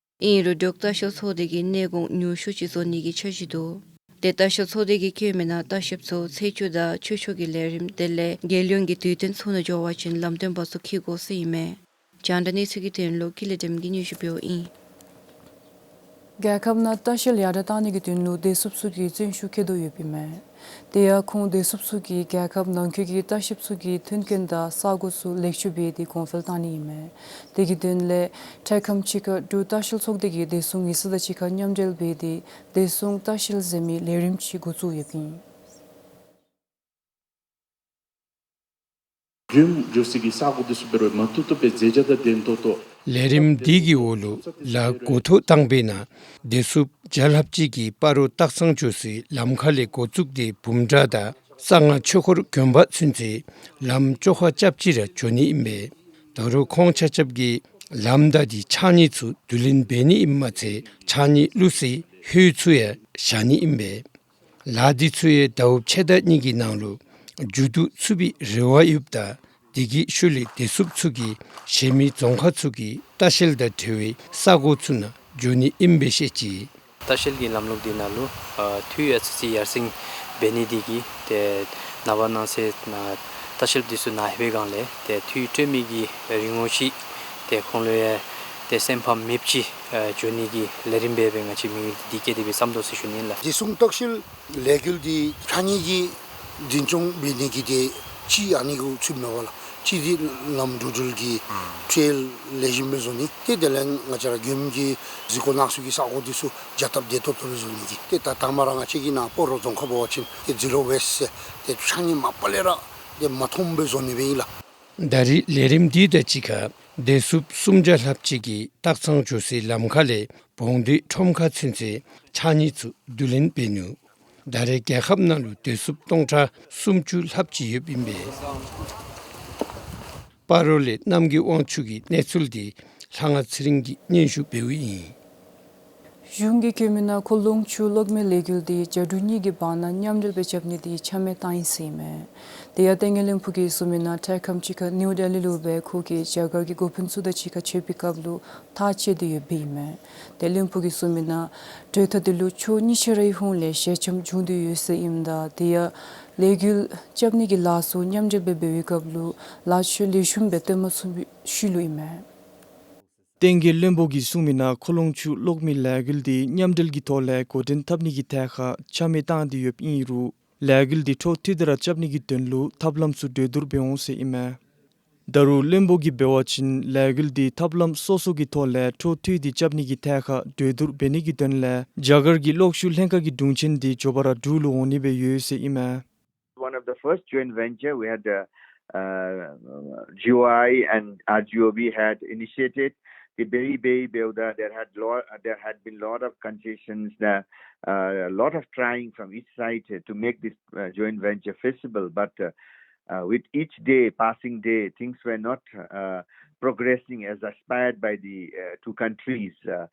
ཨིན་རུང་འབྲུག་ལྟ་བཤལ་ཚོགས་སྡེ་གིས་གནས་གོང་ཉུང་ཤོས་ཅིག་བཟོ་ནི་གི་འཆར་གཞི་འདུག། དེ་ལྟ་བཤལ་ཚོགས་སྡེ་གིས་བཀོད་མི་ནང་ལྟ་བཤལཔ་ཚུ་ཚེས་བཅུ་དང་ཆོས་ཕྱོགས་ཀྱི་ལས་རིམ་དེ་ལས་རྒྱལ་ཡོངས་ཀྱི་དུས་སྟོན་ཚུ་ནང་འགྱོ་བ་ཅིན་ལམ་སྟོན་པ་ཚུ་འཁྱིད་དགོ་ཟེར་ཨིན་མས། རྒྱང་བསྒྲགས་གནས་ཚུལ་གྱི་དོན་ལུ་ཀུན་ལེགས་སྒྲོལམ་གིས་སྙན་ཞུ་འབདཝ་ཨིན། རྒྱལ་ཁབ་ནང་ལྟ་བཤལ་ཡར་དྲགས་གཏང་ནི་གི་དོན་ལུ་བདེ་སྲུངཔ་ཚུ་གིས་བརྩོན་ཤུགས་བསྐྱེད་དོ་ཡོདཔ་ཨིན་མས། དེ་ཡང་ཁོང་བདེ་སྲུངཔ་ཚུ་གིས་རྒྱལ་ཁབ་ནང་འཁོད་ཀྱི་ལྟ་བཤལཔ་ཚུ་གི་མཐུན་རྐྱེན་དང་ས་གོ་ཚུ་ལེགས་བཅོས་འབད་དེ་གོང་འཕེལ་གཏང་ནི་ཨིན་མས། དེ་གི་དོན་ལས་འཕྲལ་ཁམས་ཅིག་ཁར་འབྲུག་ལྟ་བཤལ་ཚོགས་སྡེ་གིས་བདེ་སྲུང་ཉེས་སེལ་དང་གཅིག་ཁར་མཉམ་འབྲེལ་འབད་དེ་བདེ་སྲུང་ལྟ་བཤལ་ཟེར་མི་ལས་རིམ་ཅིག་འགོ་བཙུགས་ཡོདཔ་ཨིན། མགྱོནམ་འགྱོ་སའི་གི་ས་གོ་འདི་ཚུ་འབད་རུང་མ་ཐུབ་ཐུབ་སྦེ་མཛད་བྱ་དང་ལྡན་ཏོག་ཏོ། ལས་རིམ་འདི་གི་འོག་ལུ་ལཱ་འགོ་ཐོག་བཏང་བའི་ནང་བདེ་སྲུངཔ་བརྒྱ་ལྷགཔ་ཅིག་གིས་སྤ་རོ་སྟག་ཚང་འགྱོ་སའི་ལམ་ཁ་ལས་འགོ་བཙུགས་ཏེ་བུམ་གྲྭ་དང་གསང་སྔགས་ཆོས་འཁོར་དགོན་པ་ཚུན་ཚོད་ལམ་བཅོ་ཁ་རྐྱབ་ཅི་ར་འགྱོ་ནི་ཨིན་པས། ད་རུང་ཁོང་ཆ་ཁྱབ་ཀྱིས་ལམ་བདའ་སྟེ་ཕྱགས་སྙིགས་ཚུ་བསྡུ་ལེན་འབད་ནི་ཨིནམ་མ་ཚད་ཕྱགས་སྙིགས་བླུག་སའི་ཧོད་ཚུ་ཡང་བཞག་ནི་ཨིན་པས། ལཱ་འདི་ཚུ་ཡང་ཟླཝ་ཕྱེད་དང་གཉིས་ཀྱི་ནང་ལུ་མཇུག་བསྡུ་ཚུགས་པའི་རེ་བ་ཡོདཔ་ད་དེ་གི་ཤུལ་ལས་བདེ་སྲུངཔ་ཚུ་གིས་གཞན་མི་རྫོང་ཁག་ཚུ་གི་ལྟ་བཤལ་དང་འབྲེལ་བའི་ས་གོ་ཚུ་ནང་འགྱོ་ནི་ཨིན་པས་ཟེར་བཤད་ཅི། ལྟ་བཤལ་གྱི་ལམ་ལུགས་འདི་ནང་ལུ་ཨ་འཐུས་ཡང་ཨ་ཙི་ཅིག་ཡར་སེང་འབད་ནི་དེ་གིས་ཏེ་ནངས་པ་གནངས་ཚེ་ནང་ལྟ་བཤལཔ་འདི་ཚུ་ནཱ་ལྷོད་པའི་སྒང་ལས་ཏེ་འཐུས་སྤྲོད་མི་གི་རིན་གོང་ཅིག་ཏེ་ཁོང་ལུ་ཡང་ཏེ་སེམས་ཕམ་མེདཔ་ཅིག་ཨ་འགྱོ་ནི་གི་ལས་རིམ་སྦེ་སྦེ་ང་བཅས་མི་འདི་བསྐྱེད་དེ་སྦེ་བརྩམ་དོ་ཟེར་ཞུ་ནི་ལགས། བདེ་སྲུང་ལྟ་བཤལ་ལས་འགུལ་འདི་ཕྱགས་སྙིགས་ཀྱི་འཛིན་སྐྱོང་འབད་ནི་གི་ཏེ་ཅིག་ཨ་ནི་གུ་ཚུདཔ་མས་པ་ལགས། ཅིག་འདི་ལམ་འགྲོ་འགྲུལ་གྱི་ཨུམ་ཊེལ་ལེགས་ཤོམ་སྦེ་བཟོ་ནི། ཏེ་དེ་ལས་ང་བཅས་ར་མགྱོནམ་གྱི་གཟིགས་སྐོར་གནང་སའི་གི་ས་གོ་འདི་ཚུ་རྒྱ་སྟབས་བདེ་ཏོག་ཏོ་སྦེ་བཟོ་ནི་གི། ཏེ་ད་དང་པ་ར་ང་བཅས་ཀྱི་ནཱ་སྤ་རོ་རྫོང་ཁག་འབད་བ་ཅིན་ཏེ་ཛི་རོ་ཝེསཊ་ཟེར་ཏེ་ཕྱགས་སྙིགས་མ་པ་ལས་ར་ཏེ་མ་མཐོངམ་སྦེ་བཟོ་ནི་སྦེ་ཨིན་ལགས། ད་རེས་ལས་རིམ་འདི་དང་གཅིག་ཁར་བདེ་སྲུངཔ་སུམ་བརྒྱ་ལྷགཔ་ཅིག་གིས་སྟག་ཚང་འགྱོ་སའི་ལམ་ཁ་ལས་བོང་སྡེ་ཁྲོམ་ཁ་ཚུན་ཚོད་ཕྱགས་སྙིགས་ཚུ་བསྡུ་ལེན་འབད་ནུག། ད་རེས་རྒྱལ་ཁབ་ནང་ལུ་བདེ་སྲུངཔ་སྟོང་ཕྲག་སུམ་ཅུ་ལྷགཔ་ཅིག་ཡོདཔ་ཨིན་པས། སྤ་རོ་ལས་རྣམ་རྒྱལ་དབང་ཕྱུག་གི་གནས་ཚུལ་འདི་ལྷ་དབང་ཚེ་རིང་གིས་སྙན་ཞུ་འབདཝ་ཨིན། གཞུང་གིས་བཀོད་མི་ནང་ཁོ་ལོང་ཆུ་གློག་མེ་ལས་འགུལ་འདི་བྱ་འབྲུག་གཉིས་ཀྱི་བར་ན་མཉམ་འབྲེལ་སྦེ་རྐྱབ་ནི་འདི་ཆ་མེད་བཏང་ཡི་ཟེར་ཨིན་མས། དེ་ཡང་ཏེ་ངན་ལྷན་ཕུག་གིས་གསུང་མི་ནང་འཕྲལ་ཁམས་ཅིག་ཁར་ནིའུ་ལྡི་ལི་ལུ་སྦེ་ཁོ་གིས་རྒྱ་གར་གྱི་འགོ་དཔོན་ཚུ་དང་གཅིག་ཁར་མཇལ་བའི་སྐབས་ལུ་ཐག་བཅད་དེ་ཡོདཔ་ཨིན་མས། ཏེ་ལྷན་ཕུག་གིས་གསུང་མི་ནང་གྲོས་ཐག་འདི་ལུ་ཕྱོགས་གཉིས་ཆ་རའི་ཧོངས་ལས་ཞལ་འཆམ་བྱུང་སྟེ་ཡོད་ཟེར་ཨིནམ་ད་དེ་ཡང་ལས་འགུལ་རྐྱབ་ནི་གི་ལཱ་ཚུ་མཉམ་འབྲེལ་སྦེ་འབད་བའི་སྐབས་ལུ་ལཱ་ཕྱོགས་ལེགས་ཤོམ་སྦེ་སྟོན་མ་ཚུགས་པའི་ཤུལ་ལུ་ཨིན་མས། ཏེ་ངན་ལྷན་ཕུག་གིས་གསུང་མི་ནང་ཁོ་ལོང་ཆུ་གློག་མེ་ལས་འགུལ་འདི་མཉམ་འབྲེལ་གྱི་ཐོག་ལས་འགོ་འདྲེན་འཐབ་ནི་གི་ཐད་ཁར་ཆ་མེད་བཏང་སྟེ་ཡོདཔ་ཨིན་རུང་ལས་འགུལ་འདི་འཕྲོ་མཐུད་དེ་ར་རྐྱབ་ནི་གི་དོན་ལུ་ཐབས་ལམ་ཚུ་གྲོས་བསྡུར་འབད་འོང་ཟེར་ཨིན་མས། ད་རུང་ལྷན་ཕུག་གིས་འབད་བ་ཅིན་ལས་འགུལ་འདི་ཐབས་ལམ་སོ་སོ་གི་ཐོག་ལས་འཕྲོ་མཐུད་དེ་རྐྱབ་ནི་གི་ཐད་ཁར་གྲོས་བསྡུར་འབད་ནི་གི་དོན་ལས་རྒྱ་གར་གྱི་གློག་ཤུགས་ལྷན་ཁག་གི་དྲུང་ཆེན་འདི་མགྱོགས་པ་ར་འབྲུག་ལུ་འོང་ནི་སྦེ་ཡོད་ཟེར་ཨིན་མས། One of the first joint venture we had, uh, uh, G O I and R G O B had initiated. The very, very, there had lot, there had been lot of concessions, the, uh, lot of trying from each side to make this, uh, joint venture feasible. But, uh, uh, with each day, passing day, things were not, uh, progressing as aspired by the, uh, two countries. Uh,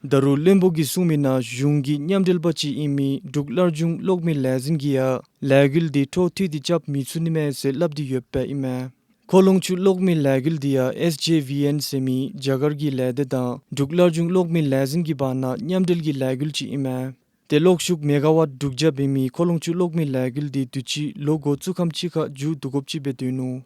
ད་རུང་བློན་པོ་གིས་གསུངས་མི་ནང་གཞུང་གི་མཉམ་འབྲེལ་པ་ཅིག་ཨིན་མི་འབྲུག་སླར་འབྱུང་གློག་མེ་ལས་འཛིན་གྱིས་ཡང་ལས་འགུལ་འདི་འཕྲོ་མཐུད་དེ་རྐྱབ་མི་ཚུགས་ནི་མས་ཟེར་སླབ་སྟེ་ཡོདཔ་ཨིན་མས། ཁོ་ལོང་ཆུ་གློག་མེ་ལས་འགུལ་འདི་ཡང་ཨེས་ཇེ་ཝི་ཨེན་ཟེར་མི་རྒྱ་གར་གྱི་ལས་སྡེ་དང་འབྲུག་སླར་འབྱུང་གློག་མེ་ལས་འཛིན་གྱི་བར་ན་མཉམ་འབྲེལ་གྱི་ལས་འགུལ་ཅིག་ཨིན་མས། ཏེ་གློག་ཤུགས་མེ་ག་ཝཊ་དྲུག་བརྒྱ་འབད་མི་ཁོ་ལོང་ཆུ་གློག་མེ་ལས་འགུལ་འདི་དུས་ཅི་ལོ་འགོ་བཙུགས་ཁམས་ཅིག་ཁར་མཇུག་བསྡུ་དགོཔ་ཅིག་སྦེ་སྡོད་ནུག།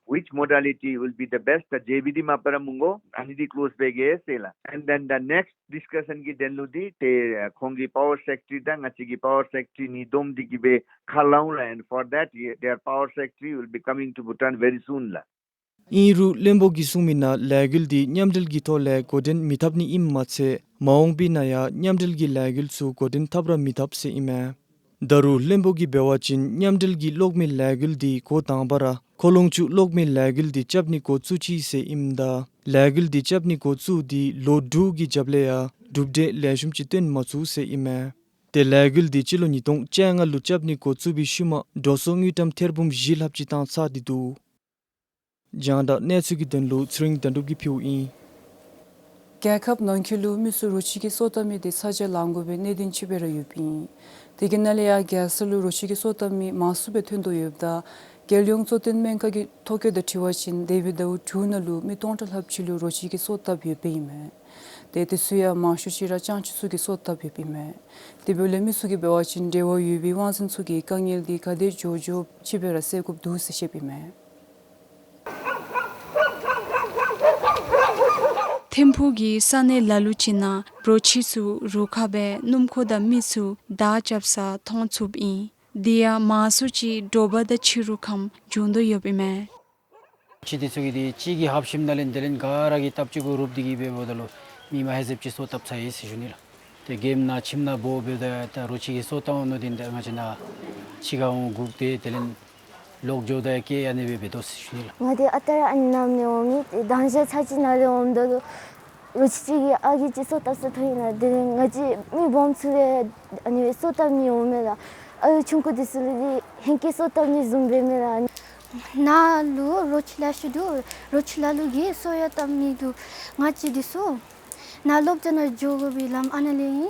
Which modality will be the best? The J V D མ་པ་ར་མི་དགོ། ཨ་ནི་འདི་ཀློས་འབད་གེ་ཟེར་ལགས། And then the next discussion གི་དོན་ལུ་འདི་ཏེ་ཁོང་གི་པ་ཝར་སེཀ་རེ་ཊི་རི་དང་ང་བཅས་ཀྱི་པ་ཝར་སེཀ་རེ་ཊི་རི་གཉིས་བསྡོམས་ཏེ་གི་སྦེ་ཁ་ལང་ལགས། And for that, their power secretary will be coming to Bhutan very soon ལགས། ཨིན་རུང་བློན་པོ་གིས་གསུངས་མི་ནང་ལས་འགུལ་འདི་མཉམ་འབྲེལ་གྱི་ཐོག་ལས་འགོ་འདྲེན་མི་འཐབ་ནི་ཨིནམ་མ་ཚད་མ་འོངས་པའི་ནང་ཡང་མཉམ་འབྲེལ་གྱི་ལས་འགུལ་ཚུ་འགོ་འདྲེན་འཐབ་ར་མི་འཐབ་ཟེར་ཨིན་མས། ད་རུང་བློན་པོ་གིས་འབད་བ་ཅིན་མཉམ་འབྲེལ་གྱི་གློག་མེ་ལས་འགུལ་འདི་འགོ་དང་པ་ར་ཁོ་ལོང་ཆུ་གློག་མེ་ལས་འགུལ་འདི་རྐྱབ་ནི་འགོ་བཙུགས་ཅི་ཟེར་ཨིནམ་ད་ལས་འགུལ་འདི་རྐྱབ་ནི་འགོ་བཙུགས་ཏེ་ལོ་དྲུག་གི་རྒྱབ་ལས་ཡང་གྲུབ་འབྲས་ལེགས་ཤོམ་ཅིག་སྟོན་མ་ཚུགས་ཟེར་ཨིན་མས། ཏེ་ལས་འགུལ་འདི་སྤྱི་ལོ་ཉིས་སྟོང་བཅོ་ལྔ་ལུ་རྐྱབ་ནི་འགོ་བཙུགས་པའི་ཤུལ་མ་འགྲོ་སོང་དངུལ་ཀྲམ་ཐེར་འབུམ་བཞི་ལྷགཔ་ཅིག་བཏང་ཚར་ཏེ་འདུག། རྒྱང་བསྒྲགས་གནས་ཚུལ་གྱི་དོན་ལུ་ཚེ་རིང་དོན་གྲུབ་ཀྱིས་ཕུལཝ་ཨིན། རྒྱལ་ཁབ་ནང་འཁོད་ལུ་མི་ཚུ་རོ་ཁྱི་གི་སོ་བཏབ་མི་འདི་ཚ་གྱང་ལང་དགོ་པའི་གནད་དོན་ཅིག་སྦེ་ར་ཡོདཔ་ཨིན། དེ་གི་ནང་ལས་ཡང་རྒྱལ་ས་ལུ་རོ་ཁྱི་གི་སོ་བཏབ་མི་མང་སུ་སྦེ་ཐོན་དོ་ཡོདཔ་ད་རྒྱལ་ཡོངས་གཙོ་བསྟེན་སྨན་ཁང་གི་ཐོ་བཀོད་དང་འཁྲིལ་བ་ཅིན་འདས་པའི་ཟླཝ་དྲུག་ནང་ལུ་མི་སྟོང་ཕྲག་ལྷགཔ་ཅིག་ལུ་རོ་ཁྱི་གི་སོ་བཏབ་ཡོདཔ་ཨིན་མས། ཏེ་དེ་ཚུ་ཡང་མང་ཤོས་ཅིག་ར་སྤྱང་ཁྱི་ཚུ་གིས་སོ་བཏབ་ཡོདཔ་ཨིན་མས། དེ་འབདཝ་ལས་མི་ཚུ་གིས་འབད་བ་ཅིན་འབྲེལ་བ་ཡོད་པའི་དབང་འཛིན་ཚུ་གིས་དཀའ་ངལ་འདི་ག་དེ་མགྱོགས་མགྱོགས་ཅིག་སྦེ་ར་སེལ་དགོཔ་འདུག་ཟེར་བཤདཔ་ཨིན་མས། ཐིམ་ཕུག་གི་ས་གནས་ལ་ལུ་ཅིག་ནང་རོ་ཁྱི་ཚུ་རུ་ཁག་སྦེ་སྣུམ་འཁོར་དང་མི་ཚུ་བདའ་རྐྱབ་ས་མཐོང་ཚུགསཔ་ཨིན། དེ་ཡང་མང་སུ་ཅིག་དྲོ་པ་དང་ཕྱི་རུ་ཁམས་བྱུང་དོ་ཡོདཔ་ཨིན་མས། ཁྱི་འདི་ཚུ་གིས་འདི་གཅིག་གིས་ཧབ་ཞིནམ་ད་ལས་དེ་ལས་ག་ར་གིས་སྟབས་གཅིག་གུ་རུབ་སྟེ་གིས་འབདཝ་ད་ལུ་མི་མ་ཧེ་ཟེབ་ཅིག་སོ་བཏབ་ཚར་ཡི་ཟེར་ཞུ་ནི་ལགས། ཏེ་གེམ་ནང་ཁྱིམ་ནང་འབོ་འབདཝ་ད་ད་རོ་ཁྱི་གིས་སོ་བཏབ་འོང་མནོ་སྟེ་ད་ང་བཅས་ནཱ་ཕྱི་ཁར་འོང་སྒུག་སྟེ་དེ་ལས་ལོག་འགྱོཝ་ད་སྐྱེལ་ཨ་ནི་སྦེ་འབད་དོ་ཟེར་ཞུ་ནི་ལགས། ང་འདི་ཨ་རྟག་ར་ཨ་ནི་ནང་ནང་འོང་མི་དང་ཞག་ཚར་གཅིག་ནང་ལས་འོངམ་ད་ལུ་རོ་ཁྱི་གཅིག་གིས་ཨ་རྒས་ཅིག་སོ་བཏབ་ས་མཐོང་ཡི་ལགས། དེ་ལས་ང་བཅས་མི་སྦོམ་ཚུ་ལས་ཨ་ནི་སྦེ་སོ་བཏབ་ནི་འོང་མས་ལགས། ཨ་ཡོ་ཆུང་ཀུ་འདི་ཚུ་ལུ་འདི་ཧེང་སྐལ་སོ་བཏབ་ནི་བཟུམ་འབད་མས་ལགས། ནཱ་ལུ་རོ་ཁྱི་ལེ་ཤ་འདུག། རོ་ཁྱི་ལ་ལུ་གིས་སོ་ཡང་བཏབ་མི་འདུག། ང་བཅས་འདི་ཚུ་ནཱ་སློབ་གྲྭ་ནང་འགྱོ་དགོ་པའི་ལམ་ཨ་ནཱ་ལས་ཨིན།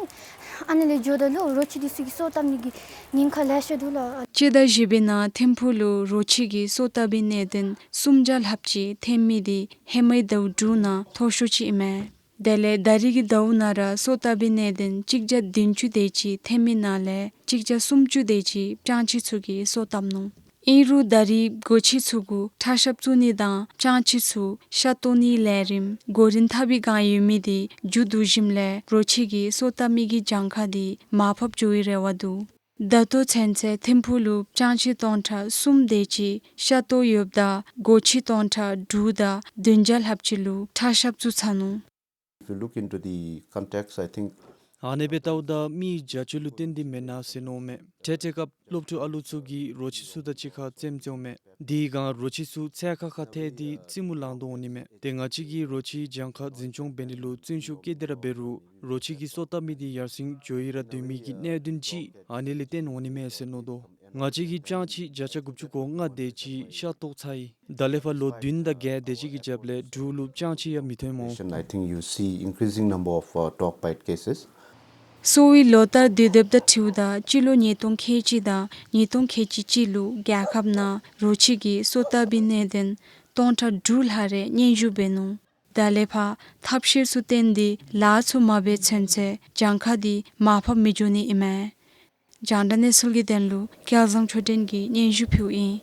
ཨ་ནཱ་ལས་འགྱོཝ་ད་ལུ་རོ་ཁྱི་འདི་ཚུ་གིས་སོ་བཏབ་ནི་གི་ཉེན་ཁ་ལེ་ཤ་འདུག་ལགས། སྤྱི་ཟླ་བཞི་པའི་ནང་ཐིམ་ཕུག་ལུ་རོ་ཁྱི་གིས་སོ་བཏབ་པའི་གནད་དོན་སུམ་བརྒྱ་ལྷགཔ་ཅིག་ཐོན་མི་འདི་ཧེ་མའི་ཟླཝ་དྲུག་ནང་མཐོ་ཤོས་ཅིག་ཨིན་མས། དེ་ལས་ད་རིས་ཀྱི་ཟླཝ་ནང་ར་སོ་བཏབ་པའི་གནད་དོན་གཅིག་བརྒྱ་བདུན་ཅུ་དེ་ཅིག་ཐོན་མི་ནང་ལས་གཅིག་བརྒྱ་སུམ་ཅུ་དེ་ཅིག་སྤྱང་ཁྱི་ཚུ་གིས་སོ་བཏབ་ནུག། ཨིན་རུང་ད་རིས་སྒོ་ཁྱི་ཚུ་གུ་ཁྲག་ཤབ་བཙུགས་ནི་དང་སྤྱང་ཁྱི་ཚུ་ཤ་བཏོག་ནིའི་ལས་རིམ་འགོ་འདྲེན་འཐབ་པའི་བསྒང་ཡོད་མི་འདི་མཇུག་བསྡུ་ཞིནམ་ལས་རོ་ཁྱི་གིས་སོ་བཏབ་མི་གི་གྱངས་ཁ་འདི་མར་ཕབ་འགྱོ་བའི་རེ་བ་འདུག། ད་ལྟོ་ཚུན་ཚོད་ཐིམ་ཕུག་ལུ་སྤྱང་ཁྱི་སྟོང་ཕྲག་གསུམ་དེ་ཅིག་ཤ་བཏོག་ཡོདཔ་ད་སྒོ་ཁྱི་སྟོང་ཕྲག་དྲུག་དང་བདུན་བརྒྱ་ལྷགཔ་ཅིག་ལུ་ཁྲག་ཤབ་བཙུགས་ཚར་ནུག། If you look into the context, I think ཨ་ནི་སྦེ་བལྟཝ་ད་མི་བྱ་སྤྱོད་ལུ་བརྟེན་ཏེ་མེན་ན་ཟེར་མནོཝ་མས། འཕྲལ་འཕྲལ་སྐབས་སློབ་ཕྲུག་ཨ་ལུ་ཚུ་གིས་རོ་ཁྱི་ཚུ་དང་གཅིག་ཁར་རྩེདམོ་རྩེཝ་མས། དེའི་བསྒང་རོ་ཁྱི་ཚུ་འཚེར་ཁ་ཁ་ཐལ་ཏེ་རྩེདམོ་ལང་དོ་འོང་ནི་མས། ཏེ་ང་བཅས་ཀྱིས་རོ་ཁྱིའི་གྱངས་ཁ་འཛིན་སྐྱོང་འབད་ནི་ལུ་བརྩོན་ཤུགས་བསྐྱེད་དེ་ར་འབད་རུང་རོ་ཁྱི་གིས་སོ་བཏབ་མི་འདི་ཡར་སེང་འགྱོ་ཡི་ར་སྡོད་མི་གི་གནད་དོན་ཅིག་ཨ་ནི་ལས་བརྟེན་འོང་ནི་མས་ཟེར་མནོ་དོ། ང་བཅས་ཀྱིས་སྤྱང་ཁྱི་བརྒྱ་ཆ་དགུ་བཅུ་གོ་ལྔ་དེ་ཅིག་ཤ་བཏོག་ཚར་ཡི། ད་ལས་ཕར་ལོ་བདུན་དང་བརྒྱད་དེ་ཅིག་གི་རྒྱབ་ལས་འབྲུག་ལུ་སྤྱང་ཁྱི་ཡང་མི་ཐོན་སྨོ། I think you see increasing number of, uh, dog bite cases. གསོ་བའི་ལོ་ལྟར་དུས་དེབ་དང་འཁྲིལཝ་ད་སྤྱི་ལོ་ཉིས་སྟོང་ཁལ་གཅིག་དང་ཉིས་སྟོང་ཁལ་གཅིག་གཅིག་ལུ་རྒྱལ་ཁབ་ནང་རོ་ཁྱི་གིས་སོ་བཏབ་པའི་གནད་དོན་སྟོང་ཕྲག་དྲུག་ལྷག་རེ་སྙན་ཞུ་འབད་ནུག། ད་ལས་ཕར་ཐབས་ཤེས་ཚུ་བཏོན་ཏེ་ལཱ་ཚུ་མ་འབད་ཚུན་ཚོད་གྱངས་ཁ་འདི་མར་ཕབ་མི་འགྱོ་ནི་ཨིན་མས། རྒྱང་བསྒྲགས་གནས་ཚུལ་གྱི་དོན་ལུ་སྐལ་བཟང་ཆོས་སྒྲོན་གྱིས་སྙན་ཞུ་ཕུལཝ་ཨིན།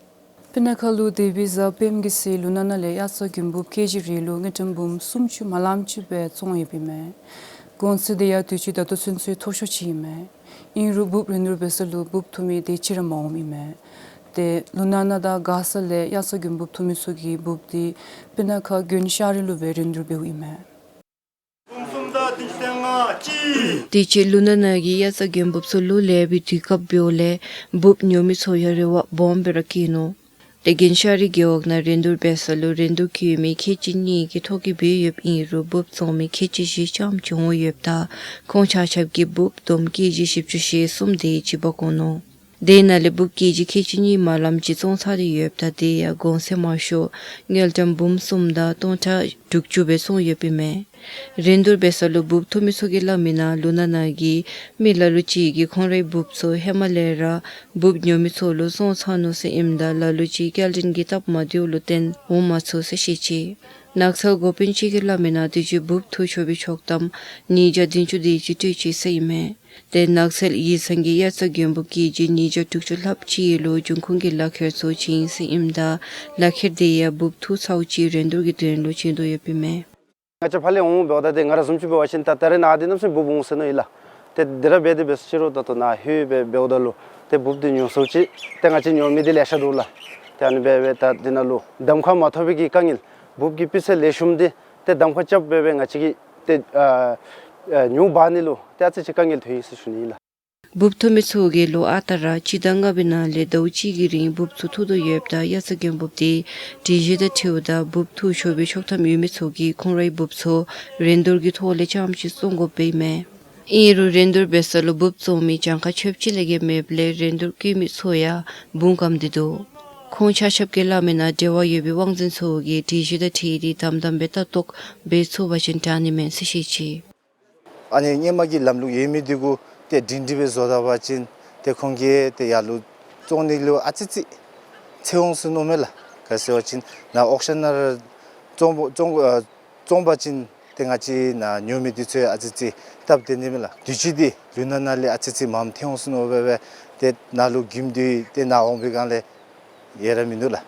སྤུ་ན་ཁ་ལུ་འདས་པའི་གཟའ་སྤེནམ་གི་ཚེ་ལུ་ན་ན་ལས་དབྱར་རྩྭ་དགུན་འབུབ་ཀེ་ཇི་རེ་ལུ་དངུལ་ཀྲམ་འབུམ་སུམ་ཅུ་མ་ལངམ་ཅིག་སྦེ་བཙོང་ཡོདཔ་ཨིན་མས། གོང་ཚད་འདི་ཡང་དུས་ཅི་ད་ལྟོ་ཚུན་ཚོད་མཐོ་ཤོས་ཅིག་ཨིན་མས། ཨིན་རུང་འབུབ་རིན་བསྡུར་འབད་ས་ལུ་འབུབ་འཐུ་མི་དེ་ཅིག་ར་མ་འོངམ་ཨིན་མས། ཏེ་ལུ་ན་ན་དང་མགར་ས་ལས་དབྱར་རྩྭ་དགུན་འབུབ་འཐུ་མི་ཚུ་གིས་འབུབ་འདི་སྤུ་ན་ཁ་དགོན་ཤར་རི་ལུ་སྦེ་རིན་བསྡུར་འབདཝ་ཨིན་མས། དུས་ཅི་ལུ་ན་ན་གིས་དབྱར་རྩྭ་དགུན་འབུབ་ཚུ་ལུ་ལེགས་པའི་དུས་སྐབས་འབདཝ་ལས་འབུབ་ཉོ་མི་ཚུ་ཡང་རེ་བ་སྦོམ་སྦེ་ར་བསྐྱེད་ནུག། ཏེ་གན་ཤ་རི་རྒེད་འོག་ནང་རིན་བསྡུར་འབད་ས་ལུ་རིན་བསྡུར་བཀོད་མི་ཁལ་གཅིག་གཉིས་ཀྱིས་ཐོ་བཀོད་འབད་ཡོདཔ་ཨིན་རུང་འབུཔ་བཙོང་མི་ཁལ་གཅིག་བཞི་ཙམ་ཅིག་འོང་ཡོདཔ་ད་ཁོང་ཆ་ཁྱབ་ཀྱིས་འབུཔ་བསྡོམས་ཀེ་ཇི་བཞི་བཅུ་ཞེ་གསུམ་དེ་ཅིག་འབག་འོང་ནུག། དེ་ནང་ལས་འབུཔ་ཀེ་ཇི་ཁལ་གཅིག་གཉིས་མ་ལམ་ཅིག་བཙོང་ཚར་ཏེ་ཡོདཔ་ད་དེ་ཡང་གོང་ཚད་མང་ཤོས་དངུལ་ཀྲམ་འབུམ་གསུམ་དང་སྟོང་ཕྲག་དྲུག་ཅུ་སྦེ་བཙོང་ཡོདཔ་ཨིན་མས། རིན་བསྡུར་འབད་ས་ལུ་འབུཔ་འཐུ་མི་ཚུ་གིས་སླབ་མིའི་ནང་ལུང་ནག་ནང་གི་མི་ལ་ལུ་ཅིག་གིས་ཁོང་རའི་འབུཔ་ཚུ་ཧེ་མ་ལས་ར་འབུཔ་ཉོ་མི་ཚུ་ལུ་བཙོང་ཚར་ནུག་ཟེར་ཨིནམ་ད་ལ་ལུ་ཅིག་སྐྱེལ་འདྲེན་གྱི་སྟབས་མ་བདེཝ་ལུ་བརྟེན་འོང་མ་ཚུགས་ཟེར་བཤད་ཅི། ནགས་ཚལ་འགོ་དཔོན་ཅིག་གིས་སླབ་མིའི་ནང་དུས་ཅི་འབུཔ་འཐུ་ཆོག་པའི་ཆོག་ཐམ་ཉིས་བརྒྱ་བདུན་ཅུ་དེ་ཅིག་སྤྲོད་ཅི་ཟེར་ཨིན་མས། ཏེ་ནགས་ཚལ་ཡིག་ཚང་གིས་དབྱར་རྩྭ་དགུན་འབུཔ་ཀེ་ཇི་ཉིས་བརྒྱ་དྲུག་ཅུ་ལྷགཔ་ཅིག་ལུ་འབྱུང་ཁུངས་ཀྱི་ལག་ཁྱེར་ཚུ་བྱིན་ཟེར་ཨིནམ་ད་ལག་ཁྱེར་དེ་ཡང་འབུཔ་འཐུ་ཚརཝ་ཅིག་རིན་བསྡུར་གྱི་དོན་ལུ་བྱིན་དོ་ཡོདཔ་ཨིན་མས། ང་བཅས་ཕར་ལས་འོང་འབདཝ་ད་ཏེ་ང་ར་བཟུམ་ཅིག་འབད་བ་ཅིན་ད་ད་རེས་ནཱ་འདི་གནམ་མེད་ས་མེད་འབུཔ་འོང་ཟེར་མནོ་ཡི་ལགས། ཏེ་འདི་ར་འབད་དེ་འབད་ས་ཅིག་རུང་ད་ལྟོ་ནཱ་ལྷོད་སྦེ་འབདཝ་ད་ལུ་ཏེ་འབུཔ་འདི་ཉོ་ཚརཝ་ཅིག་ཏེ་ང་བཅས་ཉོ་མི་འདི་ལེ་ཤ་འདུག་ལགས། ཏེ་ཨ་ནི་འབད་སྦེ་ད་འདི་ནང་ལུ་གདམ་ཁ་མ་ཐོབ་པའི་གི་དཀའ་ངལ་འབུཔ་གི་སྤུས་ཚད་ལེགས་ཤོམ་འདི་ཏེ་གདམ་ཁ་རྐྱབ་སྦེ་སྦེ་ང་བཅས་ཀྱིས་ཏེ་ཨ་ཨ་ཉོ་འབག་ནི་ལུ་ཏེ་ཨ་ཙི་ཅིག་དཀའ་ངལ་ཐོན་ཡི་ཟེར་ཞུ་ནི་ཨིན་ལགས། འབུཔ་འཐུ་མི་ཚུ་གིས་ལོ་ཨ་རྟག་ར་སྤྱི་ཟླ་ལྔ་པའི་ནང་ལས་ཟླཝ་གཅིག་གི་རིང་འབུཔ་ཚུ་འཐུ་དོ་ཡོདཔ་ད་དབྱར་རྩྭ་དགུན་འབུཔ་དེ་སྒྲིག་གཞི་དང་འཁྲིལཝ་ད་འབུཔ་འཐུ་ཆོག་པའི་ཆོག་ཐམ་ཡོད་མི་ཚུ་གིས་ཁོང་རའི་འབུཔ་ཚུ་རིན་བསྡུར་གྱི་ཐོག་ལས་རྐྱངམ་ཅིག་བཙོང་དགོཔ་ཨིན་མས། ཨིན་རུང་རིན་བསྡུར་འབད་ས་ལུ་འབུཔ་བཙོང་མི་གྱངས་ཁ་ཆོདཔ་ཅིག་ལས་བརྒལ་མེདཔ་ལས་རིན་བསྡུར་བཀོད་མི་ཚུ་ཡང་འབུམ་སྐམ་སྟེ་འདུག། ཁོང་ཆ་ཁྱབ་ཀྱིས་སླབ་མིའི་ནང་འབྲེལ་བ་ཡོད་པའི་དབང་འཛིན་ཚུ་གིས་སྒྲིག་གཞི་དང་འཁྲིལ་ཏེ་དམ་དམ་སྦེ་ལྟ་རྟོག་འབད་ཚུགས་པ་ཅིན་དྲག་ནི་མས་ཟེར་བཤད་ཅི། ཨ་ནི་སྔོན་མ་གི་ལམ་ལུགས་ཡོད་མི་འདི་གུ་ཏེ་སྒྲིང་སྒྲི་སྦེ་བཟོ་ད་པ་ཅིན་ཏེ་ཁོང་གིས་ཏེ་ཡར་ལུ་བཙོང་ནི་ལུ་ཨ་ཙི་ཅིག་འཚེར་འོང་ཟེར་མནོཝ་མས་ལགས། ག་ཅི་ཟེར་བ་ཅིན་ནཱ་ཨོག་ཤཱན་ནང་ར་བཙོང་བཙོང་ཨ་བཙོང་པ་ཅིན་ཏེ་ང་བཅས་ནཱ་ཉོ་མི་འདི་ཚུ་ཨ་ཙི་ཅིག་སྟབས་བདེ་ནི་མས་ལགས། དུས་ཅི་འདི་ལུང་ནག་ནང་ལས་ཨ་ཙི་ཅིག་མངམ་འཐོན་འོང་ཟེར་མནོ་སྦེ་སྦེ་ཏེ་ནཱ་ལུ་རྒྱུན་དུ་ཏེ་ནཱ་འོང་པའི་སྒང་ལས་ཡལ་ར་མིན་འདུག་ལགས།